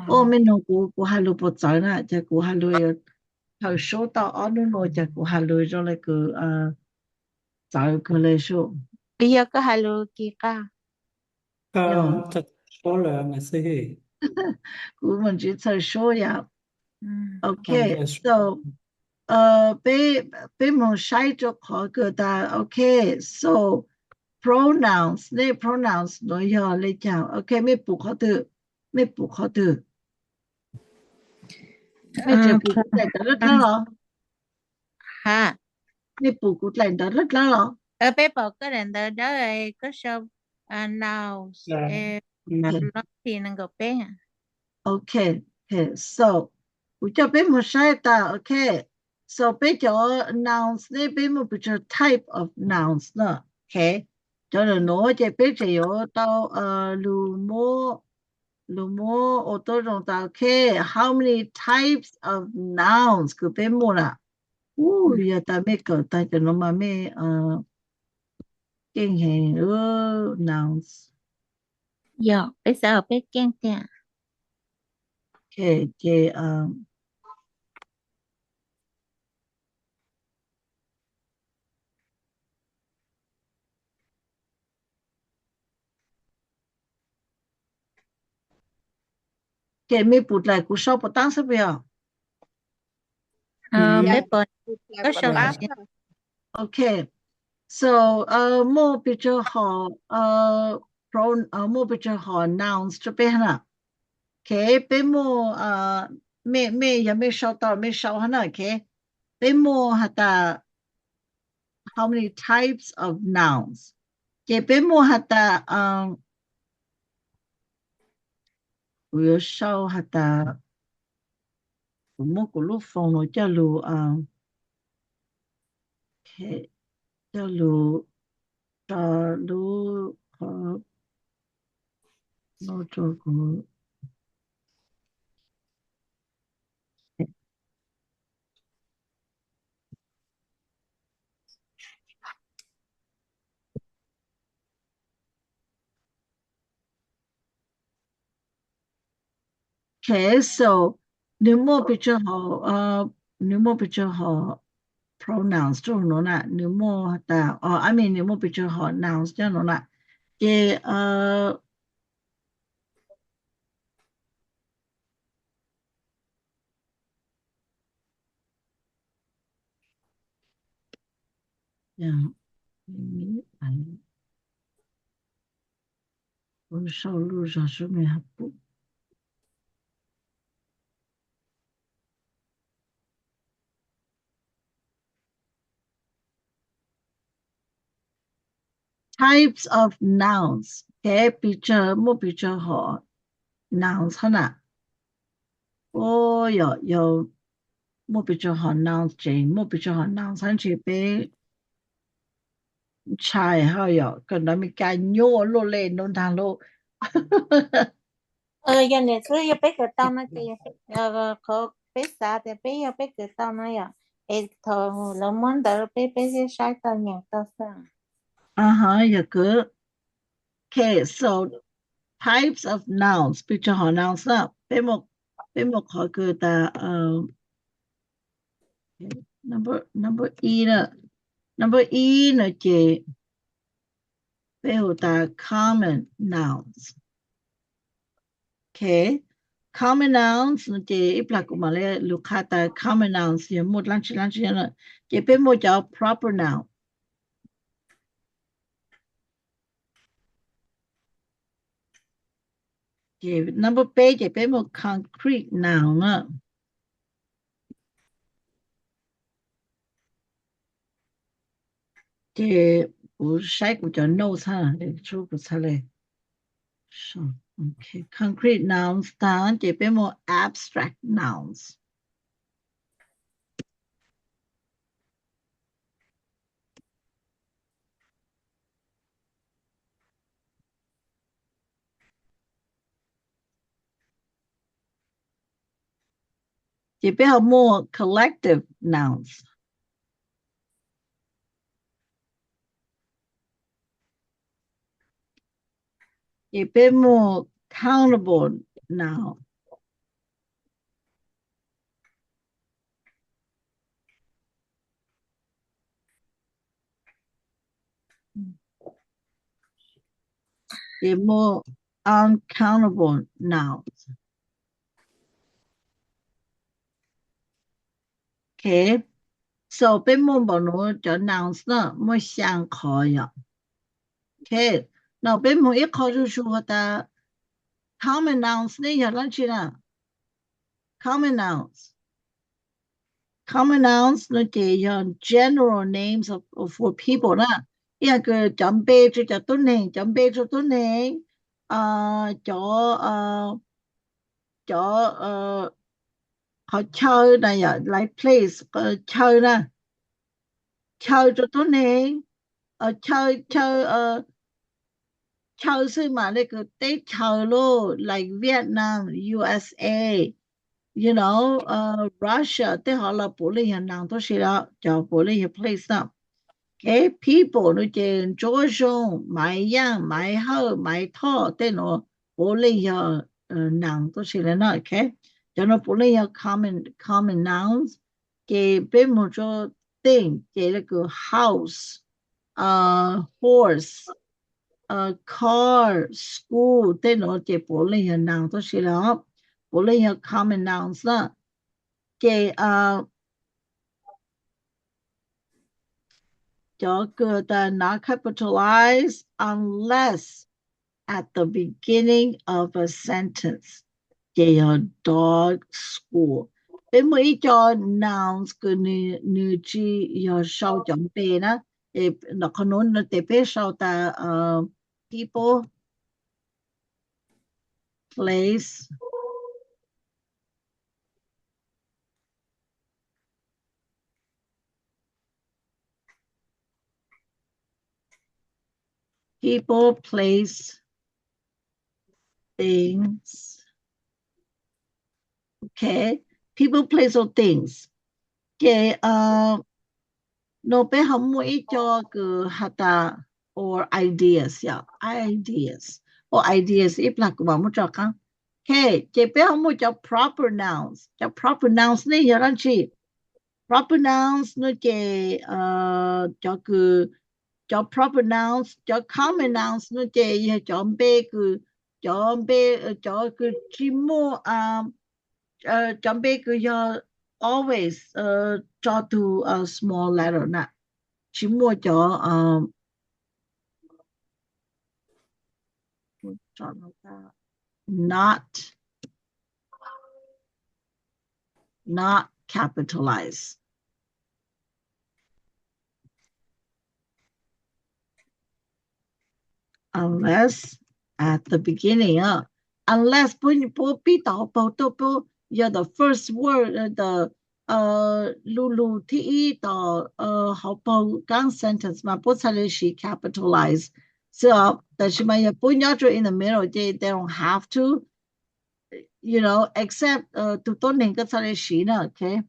ua me noog kuv, kuv has lug puas txawv na, ces kuv has lug yuav txhawm suab tau ob nub nuav ces kuv has lug zoo le kws txawv kawg le sub. Yog koj has lug kis qab. Kuv mam ntsiv txhawm suab yom. Ok, so peb, peb moog saib rua qhov kws tas, ok, so pronouns, nej pronouns nuav yog le caag? Ok, mej pum qhov twg? Mej pum qhov twg? Mej tseem pum kuv dlaim ntawv dlawb dlawb los? Ha, mej pum kuv dlaim ntawv dlawb dlawb los? Peb pom koj daim ntawv dawb, koj sau nouns, lossis nees nkaum peb. Ok, ok, so kuv coj peb moog saib tas, ok, so peb cov nouns ne peb muaj pes tsawg type of nouns na? Ok, cov nuav ces peb tseem yuav tau lug muab, lug muab ua tuab zoo tas, ok, how many types of nouns kws peb muaj na? Yog tas mej kawm tag cov nuav mas mej keej heev, nouns. Yog, peb xav peb keej tiag. Ok, ces ces mej pum dlaim kuv sau puas taab xwb puas yog? Ok, so muaj pes tsawg hom, muaj pes tsawg hom nouns rua peb hab na? Ok, peb muaj, mej, mej yog mej sau tau mej sau hab na. Ok, peb muaj has tas how many types of nouns? Ces peb muaj has tas, kuv yuav sau has tas, kuv muab kuv lub foos nuav coj lug, coj lug rua lub qhov no rua kuv. Ok, so nwg muaj pes tsawg hom, nwg muaj pes tsawg hom pronouns rua huv nuav na? Nwg muaj has tas, I mean, nwg muaj pes tsawg hom nouns nyob nuav na? Ces Ua sau lub zog sub me hab pum. Types of nouns. Ok, pes tsawg, muaj pes tsawg hom nouns hab na. Ua yog, yog muaj pes tsawg hom nouns ces muaj pes tsawg hom nouns hab ntshe peb ntshai hab yog kawm ntawv Mes Kas nyuaj luaj li no ntag lauj. Yog niam txiv yog peb kawm tau no ces qhov peb xav tias peb yog peb kawm tau no yom, es thaum lawv muab ntawv peb, peb thiaj saib tau nyeem tau xwb. Aha, yog kawg. Ok, so types of nouns, pes tsawg hom nouns na, peb muaj, peb muaj qhov kws tas number, number ib na, number ib no ces peb hu tas common nouns. Ok, common nouns no ces ib plag kuv mam li lug qha tas common nouns yog muaj dlaab tsi dlaab tsi na. Ces peb muaj cov proper noun. Ces number peb ces peb muaj concrete noun na. Ces kuv saib kuv cov notes hab, kuv txhaj le. Ok, concrete nouns taag ces peb muaj abstract nouns. Ces peb ho muaj collective nouns. Ces peb muaj countable noun. Ces muaj uncountable nouns. Ok, so peb muaj npaum nuav cov nouns na, muaj xyaa qhov yom. Ok, no peb moog ib qho zuj zug has tas common nouns ne yog dlaab tsi na. Common nouns. Common nouns no ces yog general names of, for people na. Ib yam kws cov npe rua cov tuab neeg, cov npe rua tuab neeg, cov, cov qhov chaw na yom, like place, chaw na, chaw rua tuab neeg, chaw, chaw, chaw xwb mas le kws teb chaws lauj, like Vietnam, U S A, you know, Russia, tej hov los puav leej yog nouns tuab si lawm, cov puav leej yog place na. Ok, people no ces Ntsuab Zoo, Maiv Yaaj, Maiv Hawj, Maiv Thoj, tej nuav puav leej yog nouns tuab si lawm na. Ok, cov nuav puav leej yog common, common nouns. Ces peb moog rua thing ces le kws house, horse, car, school, tej nuav ces puav leej yog nouns tuab si lawm, puav leej yog common nouns na. Ces cov kws tas not capitalized unless at the beginning of a sentence, ces yog dog, school. Peb muaj ib co nouns kws nws, nws tsi yog sau cov npe na, es qhov nuav tes peb sau tas people, place, people, place, things. Ok, people, place or things. Ces no peb ho muaj ib co kws has tas or ideas, yog ideas, or ideas ib plag kuv mam muab tso qaab. Ok, ces peb ho muaj cov proper nouns. Cov proper nouns ne yog dlaab tsi? Proper nouns no ces cov kws, cov proper nouns, cov common nouns no ces yog cov npe kws, cov npe, cov kws tsi muaj, cov npe kws yog always tso tug small letter na. tsis muaj cov, um, not, not capitalized. Unless at the beginning, uh, unless puab, puab pib tom hauv paug tuaj, puab yog the first word, uh, the, uh, lus, lus thib ib tom, uh, hauv paug kab sentence mas puab txhaj le siv capitalize xwb os. Tab sis mas yog puab nyob rau in the middle ces they don't have to, you know, except, uh, tus tuab neeg koj txhaj le siv na, okay?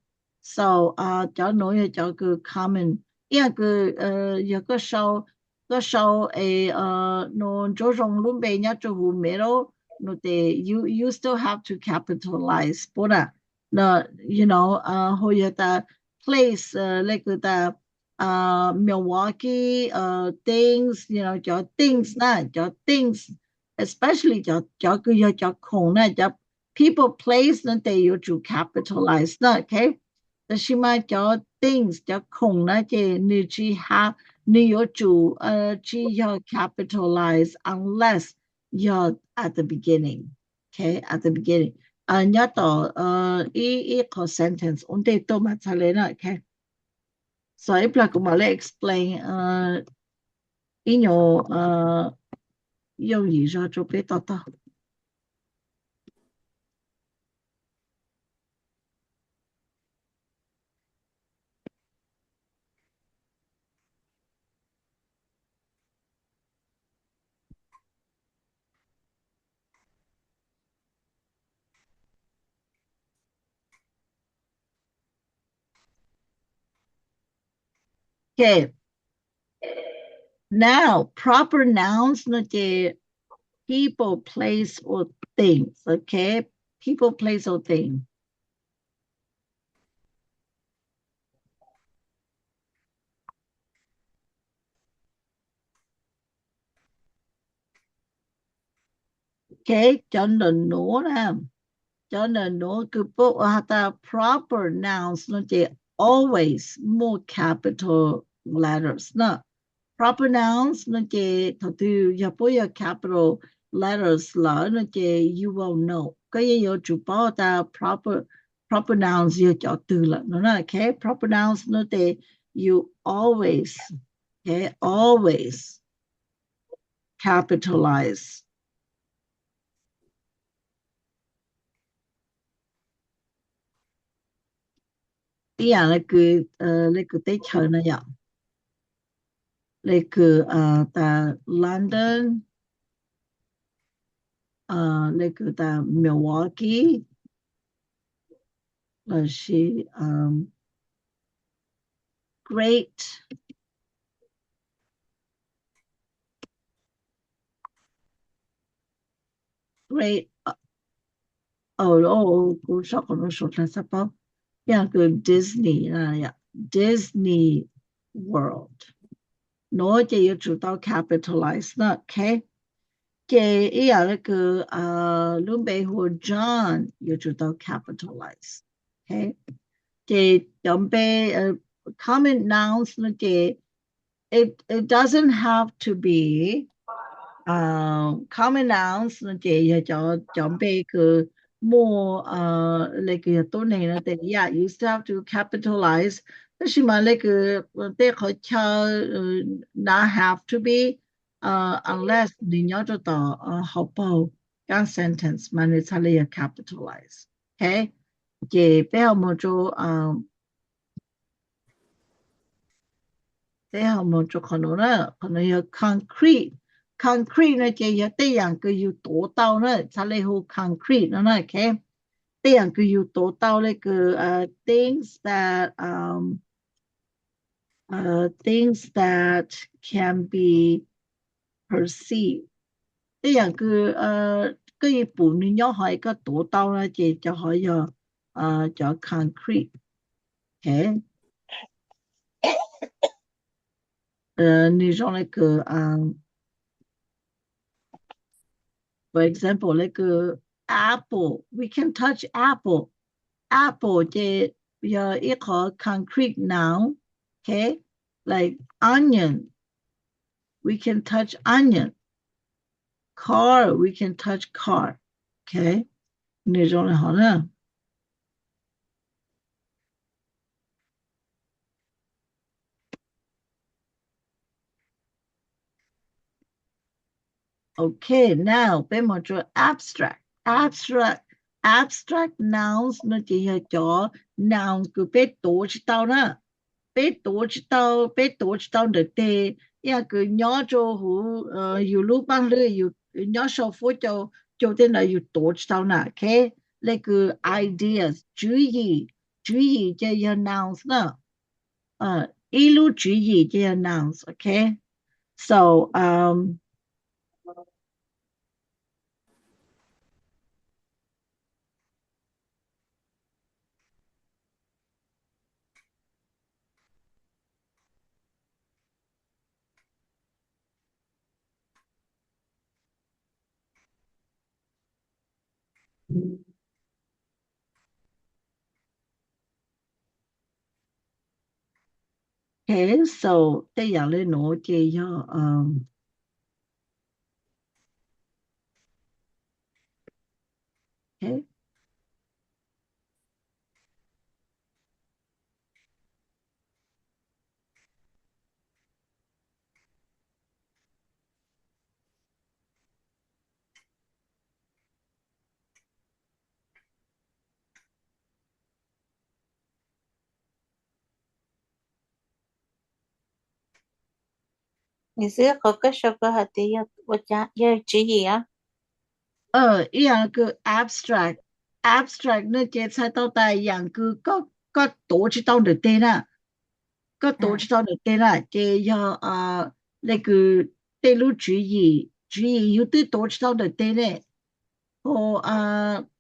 So, uh, cov nuav yog cov kws common, ib yam kws, uh, yog koj sau, koj sau es, uh, nua Ntsuab Zoo lub npe nyob rau huv middle, nua tes you, you still have to capitalize puab na. No, you know, uh, hu yog tas place, uh, le kws tas, uh, Milwaukee, uh, things, you know, cov things na, cov things, especially cov, cov kws yog cov khoom na, cov people, place no tes yuav tsum capitalize na, okay? Tab sis mas cov things, cov khoom na ces nws tsis ha, nws yuav tsum, uh, tsis yog capitalize unless yog at the beginning, okay? At the beginning, uh, nyob tom, uh, ib, ib qho sentence ua ntej tuaj mas txhaj le na, okay? So ib plag kuv mam le explain, uh, ib nyuag, uh, yooj yim zog rau peb to taub. Okay. Now, proper nouns no ces people, place, or things, okay? People, place, or things. Okay, cov ntawm nuav na, cov ntawm nuav kws puab ua has tas proper nouns no ces always muaj capital letters na. Proper nouns no ces thaum twg yog puab yog capital letters lawm no ces you will know, koj yeej yuav tsum paub tas proper, proper nouns yog cov twg lawm no na, okay? Proper nouns no ces you always, okay, always capitalize. Ib yam le kws, uh, le kws teb chaws no yom, le kws, uh, tas London, uh, le kws tas Milwaukee, lossis, um, great, great, uh, oh, oh, kuv sau qhov no suav dlawg txhaj paub, yog kws Disney, uh, yeah, Disney World. Nuav ces yuav tsum tau capitalize na, okay? Ces ib yam le kws, uh, lub npe hu ua John yuav tsum tau capitalize, okay? Ces cov npe, uh, common nouns no ces it, it doesn't have to be, uh, common nouns no ces yog cov, cov npe kws muaj, uh, le kws yog tuab neeg no tes, yeah, you still have to capitalize. Tab sis mas le kws tej qhov chaw, uh, not have to be, uh, unless nws nyob rau tom, uh, hauv paug kab sentence mas nws txhaj le yog capitalize, okay? Ces peb ho mus rau, um, peb ho mus rau qhov nuav na, qhov nuav yog concrete. Concrete no ces yog tej yam kws yus tuav tau na, txhaj le hu concrete no na, okay? Tej yam kws yus tuav tau le kws, uh, things that, um, uh, things that can be perceived. Tej yam kws, uh, koj yeej pum nws nyob hov es koj tuav tau no ces cov hov yog, uh, cov concrete, okay? Uh, nws zoo le kws, um, for example, le kws apple, we can touch apple. Apple ces yog ib qhov concrete noun, okay? Like onion, we can touch onion. Car, we can touch car. Okay, nws zoo li hov na. Okay, now peb mus rau abstract. Abstract, abstract nouns no ces yog cov nouns kws peb tuav tsis tau na. Peb tuav tsis tau, peb tuav tsis tau ntawm teg, ib yam kws nyob rau huv yus lub paaj hlwb, yus nyob sau fuab cau, cau tej ntawd yus tuav tsis tau na. Okay, le kws ideas, tswv yim, tswv yim ces yog nouns na. Ib lub tswv yim ces yog nouns. Okay, so um, Okay, so tej yam li nuav ces yog um, okay. Nws xwb qhov koj sau koj hais tias yog ua cas yog tswv yim os? Ib yam kws abstract, abstract no ces txhais tau tas yam kws koj tuav tsis tau ntawm teg na. Koj tuav tsis tau ntawm teg na ces yog le kws tej lub tswv yim, tswv yim yus twb tuav tsis tau ntawm teg ne. Ho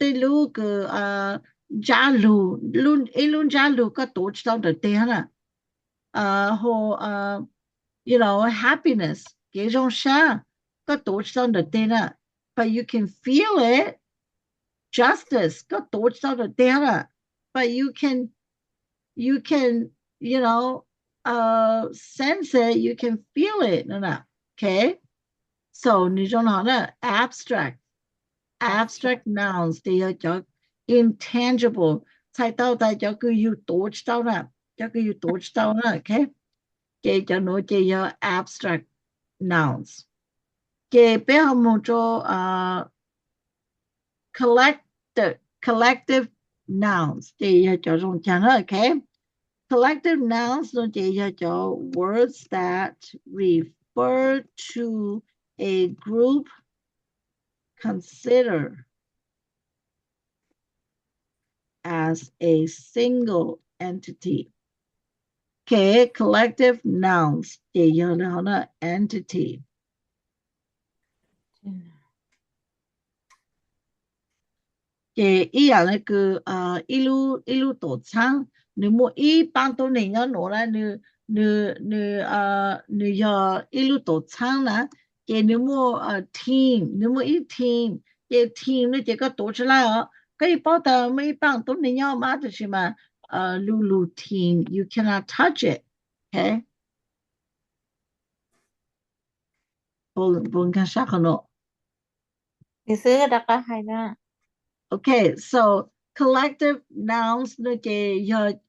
tej lub kws ntsab lug, ib lub ntsab lug koj tuav tsis tau ntawm teg na. Ho you know, happiness, kev zoo sab, koj tuav tsis tau ntawm teg na, but you can feel it. Justice, koj tuav tsis tau ntawm teg na, but you can, you can, you know, sense it, you can feel it no na. Okay, so nws zoo no na, abstract, abstract nouns ces yog cov intangible, txhais tau tas cov kws yus tuav tsis tau na, cov kws yus tuav tsis tau na. Okay, ces cov nuav ces yog abstract nouns. Ces peb ho mus rau collective, collective nouns ces yog cov zoo caag na. Okay, collective nouns no ces yog cov words that refer to a group considered as a single entity. Okay, collective nouns ces yog li hov na, entity. Ces ib yam li kws ib lub, ib lub tuam txhaab, nws muaj ib paab tuab neeg nyob nuav na, nws, nws, nws, nws yog ib lub tuam txhaab na, ces nws muaj team, nws muaj ib team, ces team no ces koj tuav tsis laij os. Koj yeej paub tas muaj ib paab tuab neeg nyob mas, tab sis mas lu lug team, you cannot touch it. Okay, puas nkaag sab qhov nuav? Nws xwb rov qab hais na. Okay, so collective nouns no ces yog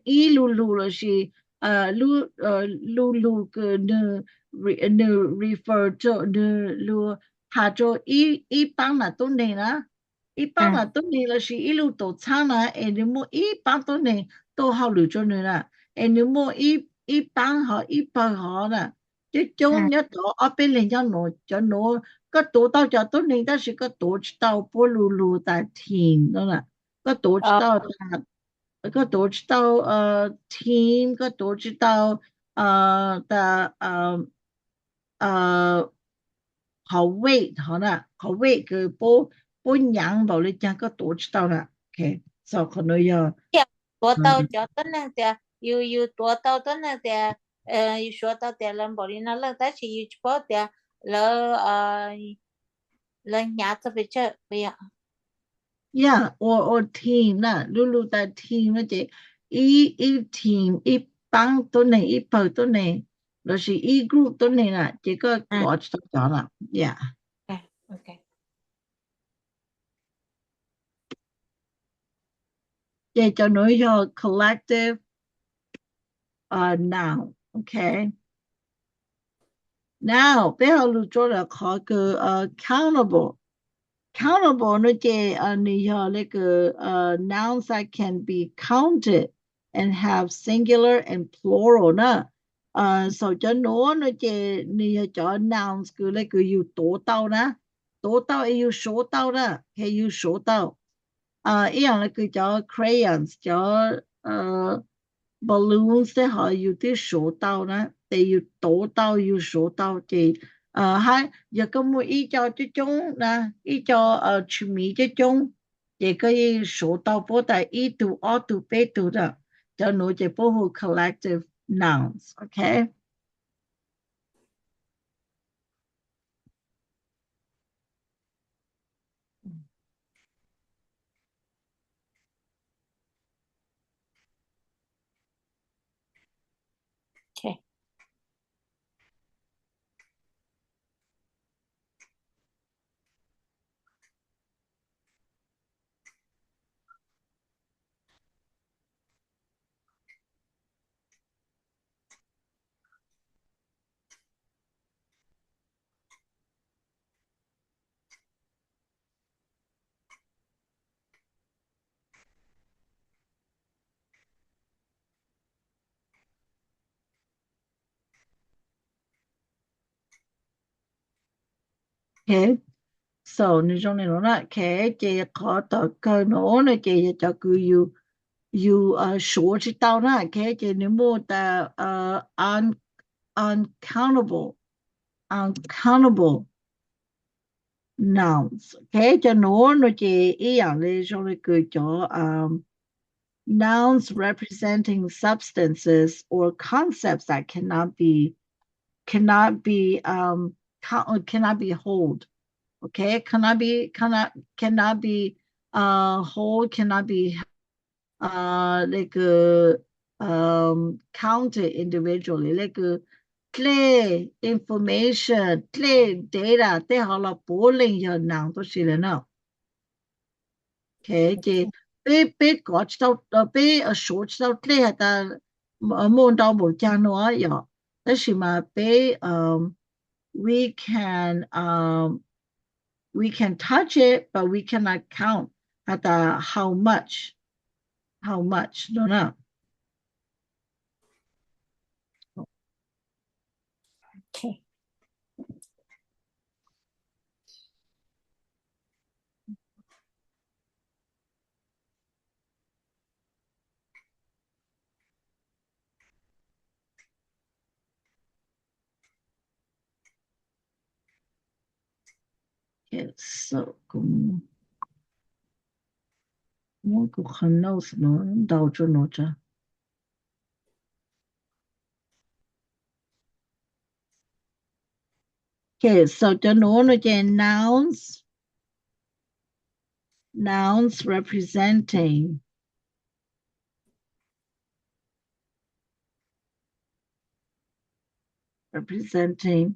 ib lu lug lossis lu lug kws nws, nws refer to, nws lug has rau ib paab nam tuab neeg na, ib paab nam tuab neeg lossis ib lub tuam txhaab na, es nws muaj ib paab tuab neeg tuaj hauj lwm rau nws na, es nws muaj ib paab hov ib pawg hov na, coob coob nyob tod ob peb leeg nyob nuav, cov nuav koj tuav tau cov tuab neeg tab sis koj tuav tsis tau puab lu lug tas team no na, koj tuav tsis tau, koj tuav tsis tau team, koj tuav tsis tau tas qhov weight hov na, qhov weight kws puab nyaav npaum li caag koj tuav tsis tau na. Okay, so qhov nuav yog tuav tau cov tuab neeg tias, yus, yus tuav tau tuab neeg tias, yus suav tau tias lawv npaum li no leej tab sis yus tsis paub tias lawv, lawv hnyav txog pes tsawg puas yog? Yeah, ua, ua team na, lu lug tas team no ces ib, ib team, ib, taab tuab neeg, ib pawg tuab neeg, lossis ib group tuab neeg na, ces koj kov tsis tau cov na. Yeah. Ces cov nuav yog collective noun, ok. Now peb ho lug rua ntawm qhov kws countable. Countable nuav ces nwg yog le kws nouns that can be counted and have singular and plural na. Xaum cov nuav nuav ces nwg yog cov nouns kws le kws yug tuav tau na, tuav tau es yug suav tau na, es yug suav tau. Ib yaam le kws cov crayons, cov balloons tej hov yug twb suav tau na, tes yug tuav tau, yug suav tau ces hab yog koj muaj ib co coob coob na, ib co tsis miv coob coob, ces koj yeej suav tau puab tas ib tug, ob tug, peb tug na. Cov nuav ces puab hu collective nouns, ok. Ok, so nws zoo li no na, ok, ces qhov tom kawg no na ces yog cov kws yus, yus suav tsis tau na, ok, ces nws muaj tas un, uncountable, uncountable nouns, ok, cov nuav no ces ib yaam le zoo le kws cov nouns representing substances or concepts that cannot be, cannot be, um, cannot be hold, okay, cannot be, cannot, cannot be uh, hold, cannot be uh, le kws um, counted individually, le kws dlej information, dlej data tej hov los puav leej yog nouns tuab si lawm na. Ok, ces peb, peb kov tsis tau, peb suav tsis tau dlej has tas muaj ntau npaum caag no yom, tab sis mas peb, um, we can, um, we can touch it, but we cannot count has tas how much, how much no na. Ok. Ok, so kuv muab kuv qhov notes no ntau tso no tso. Ok, so cov nuav no ces nouns, nouns representing, representing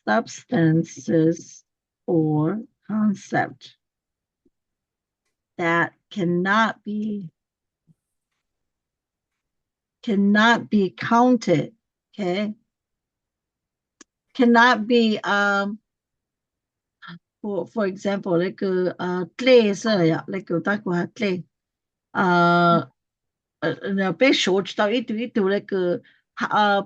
substances or concept that cannot be, cannot be counted, okay? Cannot be, um, for, for example, le kws dlej xwb yom, le kws tab kuv has dlej, peb suav tsis tau ib tug ib tug le kws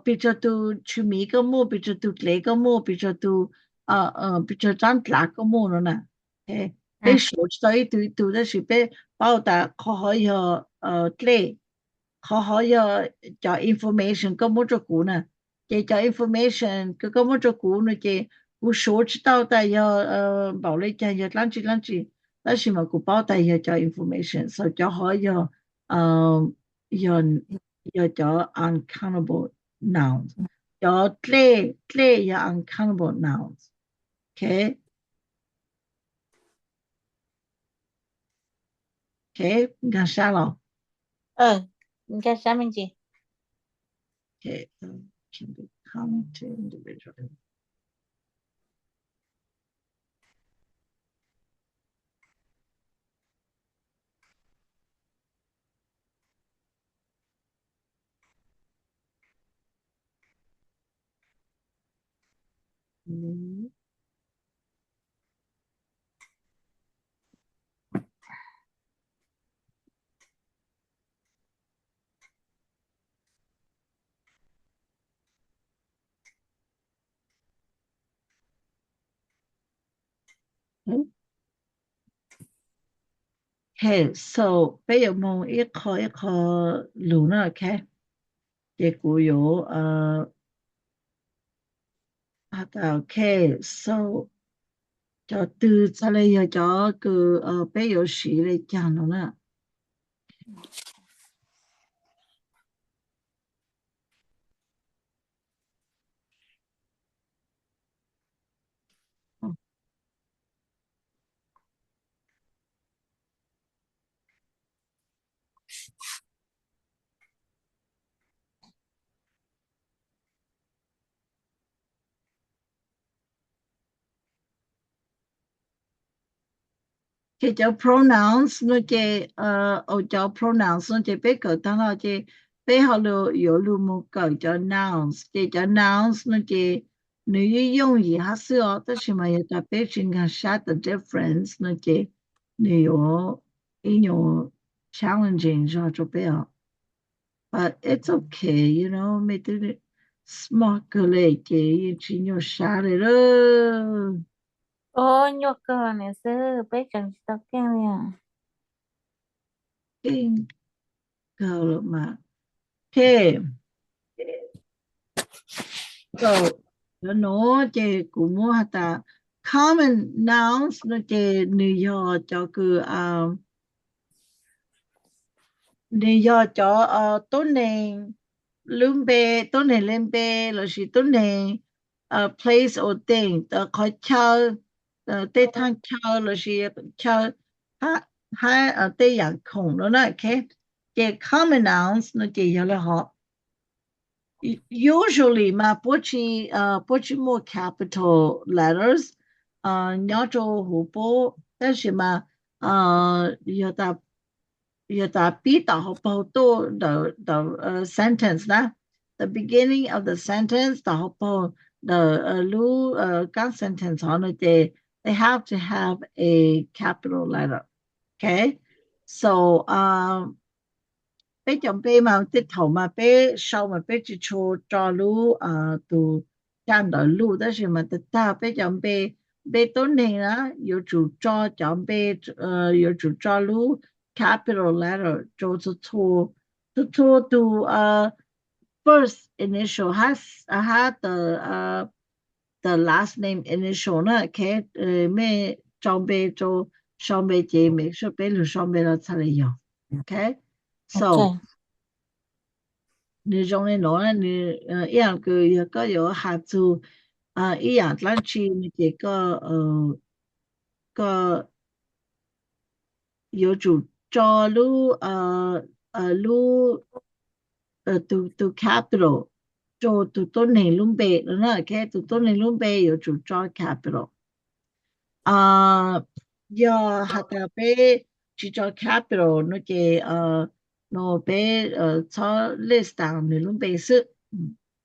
pes tsawg tug tshwm sim koj muaj, pes tsawg tug dlev koj muaj, pes tsawg tug, pes tsawg rab dlav koj muaj no na. Peb suav tsis tau ib tug ib tug tab sis peb paub tas qhov hov yog dlej, qhov hov yog cov information koj muab rau kuv na. Ces cov information kws koj muab rau kuv no ces kuv suav tsis tau tas yog npaum le caag, yog dlaab tsi dlaab tsi, tab sis mas kuv paub tas yog cov information, so cov hov yog, yog, yog cov uncountable nouns. Cov dlej, dlej yog uncountable nouns. Ok, nkag sab los? Nkag sab me ntsis. Okay, uh, can be counted individually. Okay, so peb yuav mus ib qho ib qho lug na, okay? Ces kuv yuav, okay, so cov twg txhaj le yog cov kws peb yuav siv le caag no na. Ces cov pronouns no ces, cov pronouns no ces peb kawm tag no ces peb ho yuav lug mus kawm cov nouns. Ces cov nouns no ces nws yeej yooj yim hab xwb os, tab sis mas yog tas peb tsis nkaag sab the difference no ces nws yuav ib nyuag challenging zog rua peb os. But it's okay, you know, mej twb smart kawg le ces yeej tsis nyuaj sab le lawm. Nyuaj kawg niam xwb, peb tseem tsis tau keej li. Keej kawg lawm mas. Okay. So, cov nuav ces kuv muab has tas common nouns no ces nws yog cov kws, nws yog cov tuab neeg lub npe, tuab neeg le npe lossis tuab neeg place or thing, qhov chaw, tej thaaj chaw lossis chaw hab tej yaam khoom no na. Okay. Ces common nouns no ces yog le hov. Usually mas puab tsis, puab tsis muaj capital letters nyob rau huv puab, tab sis mas yog tas pib tom hauv paug tuaj ntawm sentence na, the beginning of the sentence tom hauv paug ntawm lub kaab sentence hov no ces they have to have a capital letter. Okay, so peb cov npe mas tej thaum mas peb sau mas peb tsis tshua tso lub tug caj ntawm luj, tab sis mas tag tag peb cov npe, npe tuab neeg na yuav tsum tso cov npe, yuav tsum tso lub capital letter rau txhua txhua tug first initial hab the last name initial na. Okay, mej tso npe rau, sau npe ces make sure peb lug sau npe los txhaj le yog. Okay, so nws zoo le nuav, nws ib yaam kws yog koj yuav has txug ib yaam dlaab tsi no ces koj, koj yuav tsum tso lub, lub, tug capital rau tug tuab neeg lub npe no na. Okay, tug tuab neeg lub npe yuav tsum tso capital. Yog has tas peb tsis tso capital no ces no peb txhob list down nws lub npe xwb.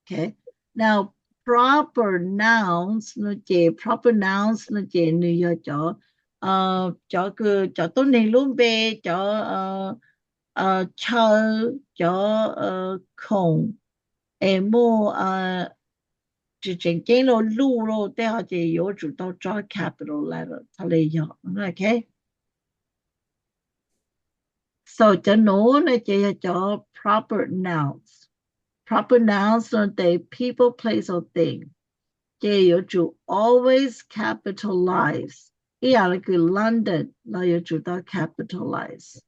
Okay, now proper nouns no ces, proper nouns no ces nws yog cov, cov kws cov tuab neeg lub npe, cov chaw, cov khoom es muaj tsis tseem ceeb luj luj tej hov ces yuav tsum tau tso capital letter txhaj le yog. Okay, so cov nuav no ces yog cov proper nouns. Proper nouns no ces people, place or thing ces yuav tsum always capitalize. Ib yaam le kws London los yuav tsum tau capitalize.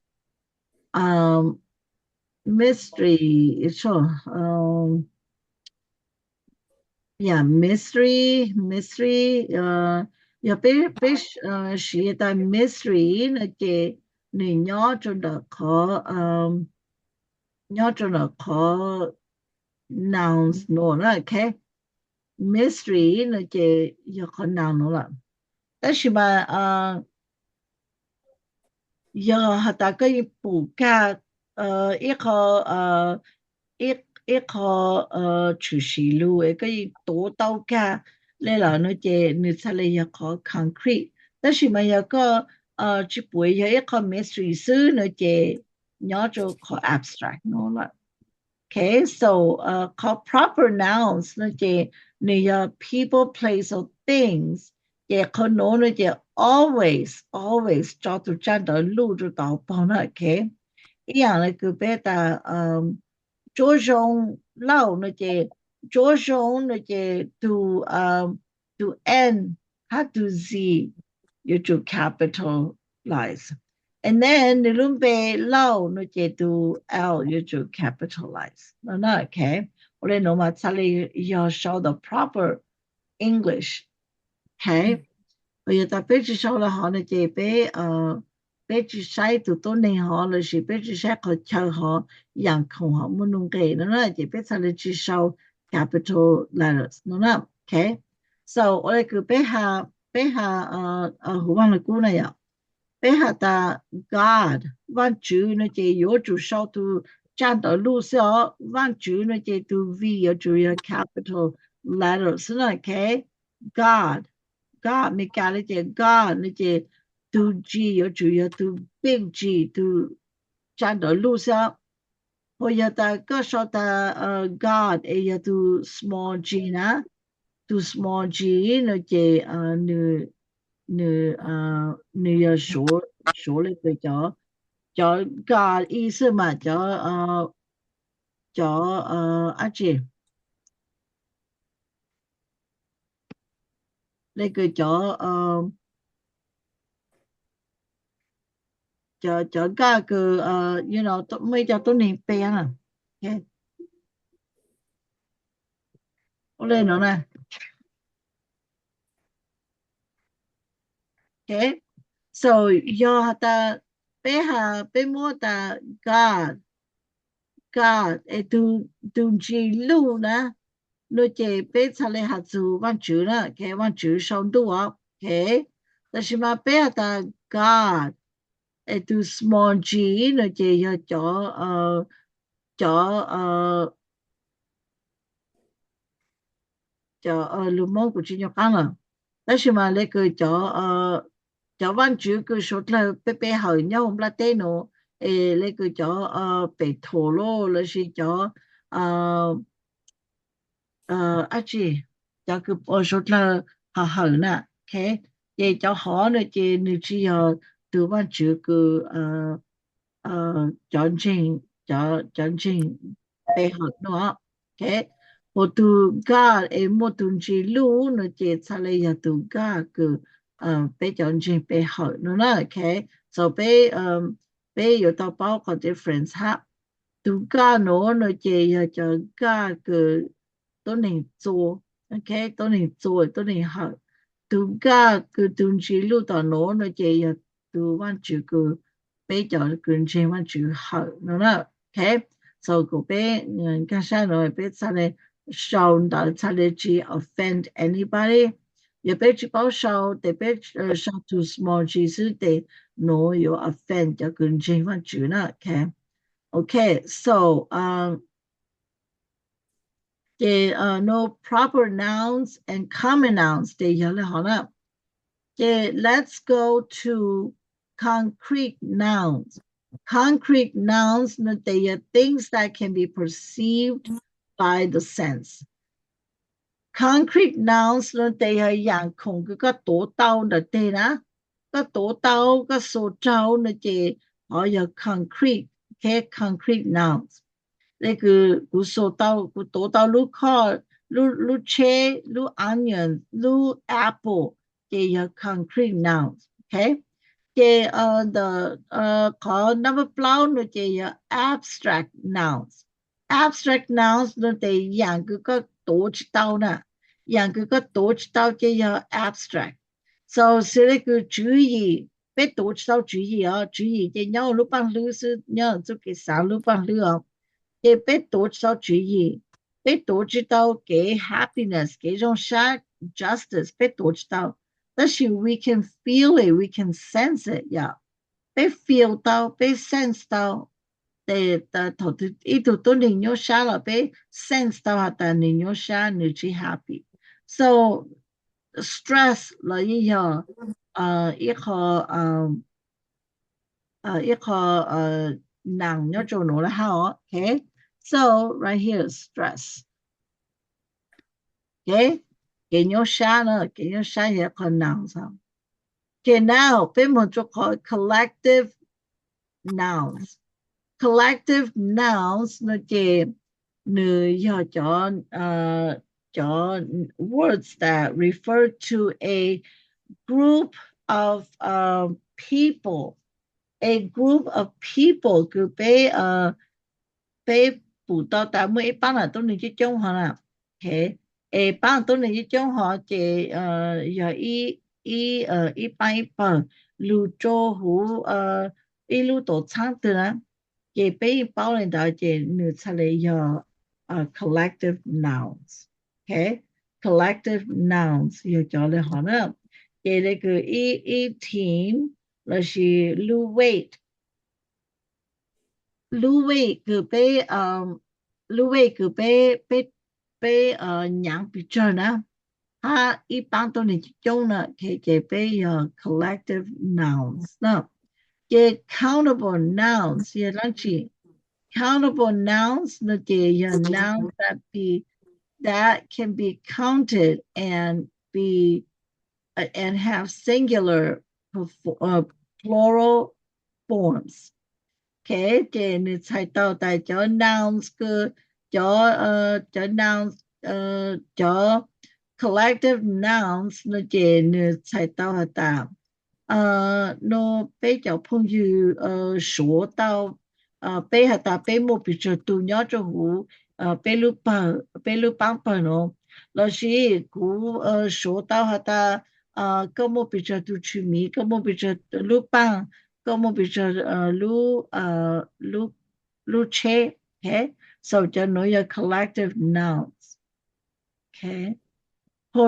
Mystery, yog mystery, mystery, yog peb, peb siv tas mystery no ces nws nyob rau ntawm qhov, nyob rau ntawm qhov nouns no na, ok. Mystery no ces yog qhov noun no lawm. Tab sis mas yog has tas koj yeej pum kag ib qho, ib qho tshwm sim lug es koj yeej tuav tau kag li lawm no ces nws txhaj li yog qhov concrete. Tab sis mas yog koj tsis pum, yog ib qho mystery xwb no ces nyob rau qhov abstract no lawm. Ok, so qhov proper nouns no ces nws yog people, place or things. Ces qhov nuav no ces always, always tso tus tsaj ntawv luj rau tom hauv paug na, ok. Ib yaam le kws peb tas tsuab zoo lauj no ces tsuab zoo no ces tus, tus N hab tus Z yuav tsum capitalize. And then nws lub npe lauj no ces tus L yuav tsum capitalize no na, ok. Ua le nuav mas txhaj le yog sau the proper English. Ok, yog tas peb tsis sau le hov no ces peb, peb tsis saib tus tuab neeg hov lossis peb tsis saib qhov chaw hov, yaam khoom hov muaj nuj nqes no na ces peb txhaj le tsis sau capital letters no na. Ok, so ua le kws peb has, peb has huv Vaaj Lug Kub na yom, peb has tas God, Vaajtswv no ces yuav tsum sau tus tsaj ntawv luj xwb os. Vaajtswv no ces tus V yuav tsum yog capital letter xwb na, ok. God, God, Amelikas le ces God no ces tus G yuav tsum yog tus big G, tus tsaj ntawv luj xwb os. Ho yog tas koj sau tas God es yog tus small g na, tus small g no ces nws, nws yog suav le kws cov, cov God ib xwb mas cov, cov dab tsi, le kws cov, cov, cov God kws, you know, muaj ib co tuab neeg peb na. Ua le nuav na. Ok, so yog has tas peb has, peb muab tas God, God es tus ntsis luj na, no ces peb txhaj le has txug Vaajtswv na, ok, Vaajtswv sau ntuj os, ok. Tab sis mas peb has tas God es tus small g no ces yog cov, cov, cov, lug Moob kuv tsis nco qab lawm. Tab sis mas le kws cov, cov Vaajtswv kws suav dlawg peb, peb hawm nyob huv nplaj teb nuav, es le kws cov Petus lossis cov dab tsi, cov kws suav dlawg hawm hawm na, ok. Ces cov hov no ces nws tsis yog tus Vaajtswv kws cov ntseeg, cov ntseeg pe hawm no. Ok, ua tus God es muaj tus ntsis luj no ces txhaj le yog tus God kws peb cov ntseeg pe hawm no na. Ok, so peb, peb yuav tau paub qhov difference hab. Tus God nuav no ces yog cov God kws tuab neeg txua, ok, tuab neeg txua, tuab neeg hawm. Tus God kws tus ntsis luj tom nuav no ces yog tus Vaajtswv kws peb cov kws ntseeg Vaajtswv hawm no na. Ok, so kuv, peb nkaag sab nuav peb txhaj le sau ntawv txhaj le tsis offend anybody. Yog peb tsis paub sau tes peb sau tus small g xwb tes nuav yuav offend cov kws ntseeg Vaajtswv na. Ok, ok, so ces no proper nouns and common nouns ces yog le hov na. Ces let's go to concrete nouns. Concrete nouns no ces yog things that can be perceived by the sense. Concrete nouns no ces yog yaam khoom kws koj tuav tau ntawm teg na, koj tuav tau, koj xua raug no ces hov yog concrete, ok, concrete nouns. Le kws kuv xua tau, kuv tuav tau lub khoj, lub, lub tsheb, lub onion, lub apple, ces yog concrete nouns. Ok, ces ntawm qhov number plaub no ces yog abstract nouns. Abstract nouns no ces yaam kws koj tuav tsis tau na, yaam kws koj tuav tsis tau ces yog abstract. So xws le kws tswv yim, peb tuav tsis tau tswv yim os, tswv yim ces nyob lub paaj hlwb xwb, nyob txuj kev xaav lub paaj hlwb os. Ces peb tuav tsis tau tswv yim, Peb tuav tsis tau kev happiness, kev zoo sab, justice, peb tuav tsis tau. Tab sis we can feel it, we can sense it, yom. Peb feel tau, peb sense tau. Ces thaum ib tug tuab neeg nyuaj sab los peb sense tau has tas nws nyuaj sab, nws tsis happy. So stress los yeej yog ib qho, ib qho noun nyob rau nuav lawm hab. Okay, so right here, stress. Okay, kev nyuaj sab na, kev nyuaj sab yog qhov noun. Okay, now peb moog rua qhov collective nouns. Collective nouns no ces nws yog cov, cov words that refer to a group of people, a group of people kws peb, peb pum tau tas muaj ib paab nam tuab neeg coob coob hov na. Okay, es paab nam tuab neeg coob coob hov ces yog ib, ib paab ib pawg lug rua huv ib lub tuam txhaab twg na, ces peb yeej paub le ntawd ces nws txhaj le yog collective nouns. Okay, collective nouns yog cov le hov na. Ces le kws ib, ib team lossis lub weight, lub weight kws peb, lub weight kws peb, peb, peb nyaav pes tsawg na, hab ib paab tuab neeg coob coob na, okay, ces peb yog collective nouns na. Ces countable nouns yog dlaab tsi? Countable nouns no ces yog nouns that be, that can be counted and be, and have singular, plural forms. Okay, ces nws txhais tau tas cov nouns kws, cov, cov nouns, cov collective nouns no ces nws txhais tau has tas, no peb cov phooj ywg suav tau, peb has tas peb muaj pes tsawg tug nyob rua huv peb lub pawg, peb lub paab pawg no, lossis kuv suav tau has tas koj muaj pes tsawg tug tshwm miv, koj muaj pes tsawg lub paaj, koj muaj pes tsawg lub, lub tsheb. Okay, so cov nuav yog collective nouns. Okay, ho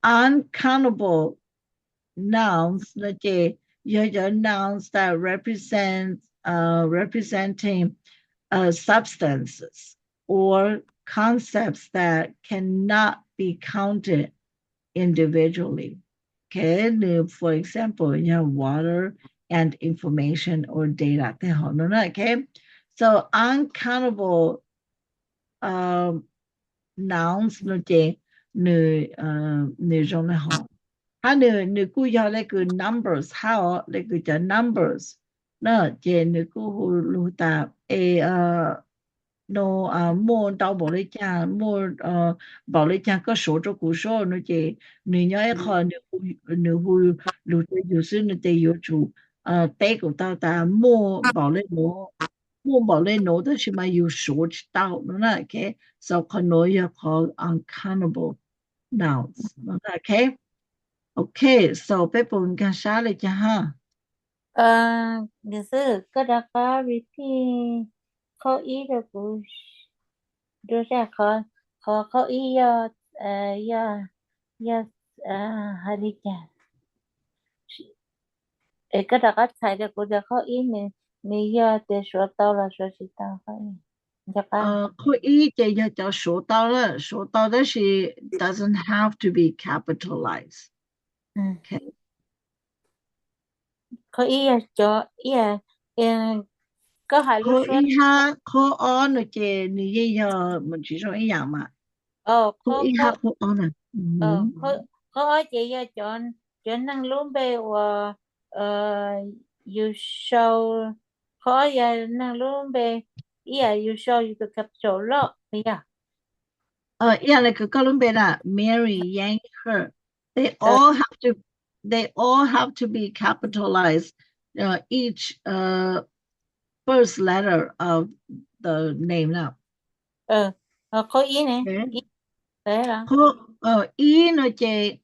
uncountable nouns no ces yog cov nouns that represent, representing substances or concepts that cannot be counted individually. Okay, nws, for example, yog water and information or data tej hov no na. Okay, so uncountable nouns no ces nws, nws zoo le hov, hab nws, nws kuj yog le kws numbers hab os, le kws cov numbers na, ces nws kuj hu lug tas es no muaj ntau npaum le caag, muaj npaum le caag koj suav rua kuv saib no ces nws nyob ib qho, nws hu lug rua yug xwb no ces yuav tsum teb kuv tau tas muaj npaum le nuav, muaj npaum le nuav tab sis mas yug suav tsis tau no na. Okay, so qhov nuav yog qhov uncountable nouns no na. Okay, okay, so peb puas nkaag sab le caag hab? Koj rov qab repeat qhov ib rau kuv dua saib, qhov, qhov ib yog, yog, yog hais li cas? Es koj rov qab txhais rau kuv tias qhov ib nws, nws yog tias suav tau los suav tsis tau, qhov ib. Qhov ib ces yog cov suav tau, suav tau tab sis doesn't have to be capitalized. Okay, qhov ib yog cov, koj hais lub, qhov ib hab qhov ob no ces nws yeej yog mus tsis zoo ib yaam mas. Qhov ib hab qhov ob na. Qhov ob ces yog cov, cov neeg lub npe uas yus sau, qhov ob yog neeg lub npe, ib yam yus sau yus tus capital loj yog. Ib yam le kws koj lub npe na, Mary, Yang, Her, they all have to, they all have to be capitalized, each first letter of the name na. Qhov ib ne, ib no ces,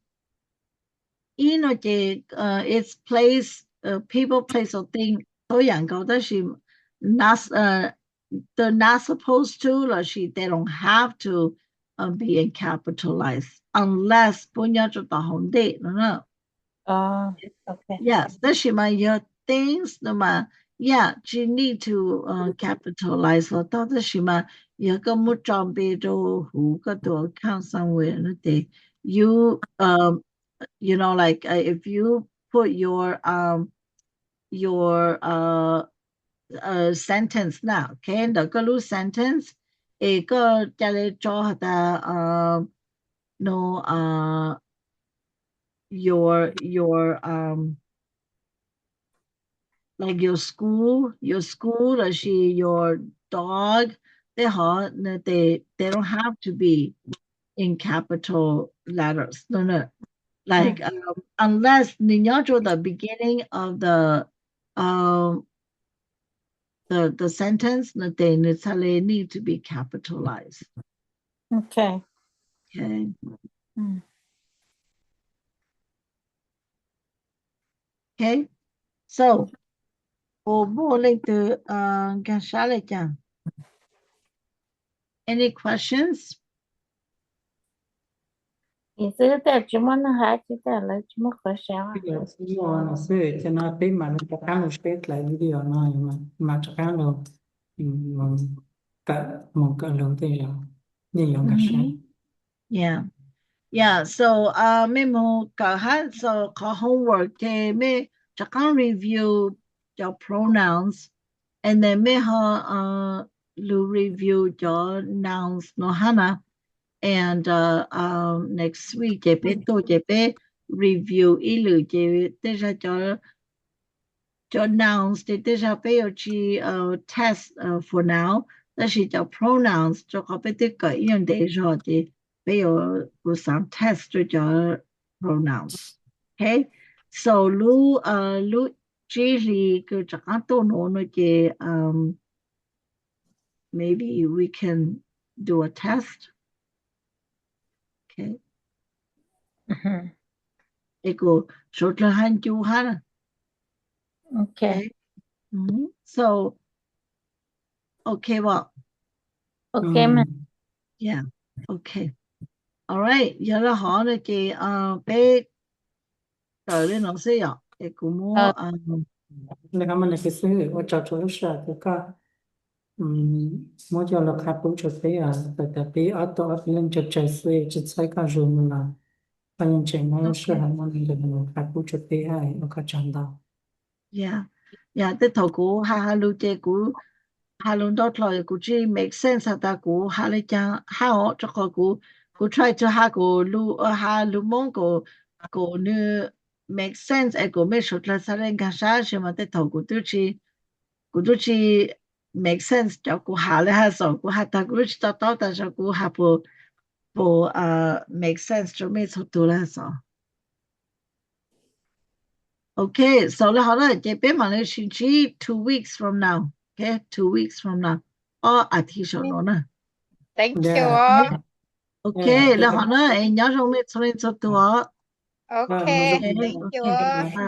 ib no ces it's place, people, place or thing, tau yam nkaus tab sis not, they're not supposed to lossis they don't have to uh, be in capitalized unless puab nyob rau tom hauv ntej no na. Yeah, tab sis mas yog things no mas, yeah, you need to uh, capitalize los tau, tab sis mas yog koj muab tso npe rau huv koj tus account somewhere no ces you um, you know, like uh, if you put your um your uh, uh sentence na, okay, ntawm koj lub sentence es koj ca le tso has tas uh, no uh your your um like your school, your school lossis your dog, tej hov no they, they don't have to be in capital letters no no, like um, unless nws nyob rau the beginning of the um the the sentence no ces nws txhaj le need to be capitalized. Okay. Okay. Okay, so, puas muaj leej twg nkag sab li cas? Any questions? Ib xwb tej tsis muaj neeg hais tsis tej lawv tsis muaj qhov sab. Xwb ces no peb mam li rov qab los seb dlaim video no mas rov qab los kawm mus kawm lus tej zaum nej yuav nkag sab. Yeah, yeah, so mej mus kawm hab so qhov homework ces mej rov qab review cov pronouns, and then mej ho lug review cov nouns no hab na, and next week ces peb tuaj ces peb review ib lwm ces tej zag cov nouns ces tej zag peb yuav tsis test for now, tab sis cov pronouns rau qhov peb twb kawm ib nyuag ntev zog ces peb yuav kuv xaav test rau cov pronouns. Okay, so lub lub tsib hlis kws rov qaab tuaj nuav no ces maybe we can do a test. Okay, es kuv suav dlawg hab ncu hab na. Okay, so okay, okay, yeah, okay, alright, yog le hov no ces peb kawm le no xwb yom, es kuv muab le koj muaj le xwb, ua tsaug rau lub sij hawm kws koj muab coj lug qha pub rau peb, txawm tas peb ob tug ob peb leej tsawg tsawg xwb tsis txhawb koj zug los koj yeej tseem muab lub sij hawm muaj le ntawm no qha pub rau peb hab, ua koj tsaug ntau. Yeah, yeah, tej thaum kuv has has lug ces kuv has lug ntau dlho kuv tsis make sense has tas kuv has le caag hab os, rau qhov kuv, kuv try to has kuv lug, has lug Moob kuas kuas nwg make sense es kuas mej suav dlawg txhad le nkaag sab, tab sis mas tej thaum kuv tub tsis, kuv tub tsis make sense cov kuv has le has xwb, kuv has tag kuv lub tsis to taub tas zog kuv has puas, puas make sense rau mej txhua tug le has xwb. Okay, so le hov na ces peb mam le sib ntsib two weeks from now. Okay, two weeks from now, ob as thiv saum no na. Thank you. Okay, le hov na es nyob zoo mej txhua leej txhua tug os. Okay, thank you.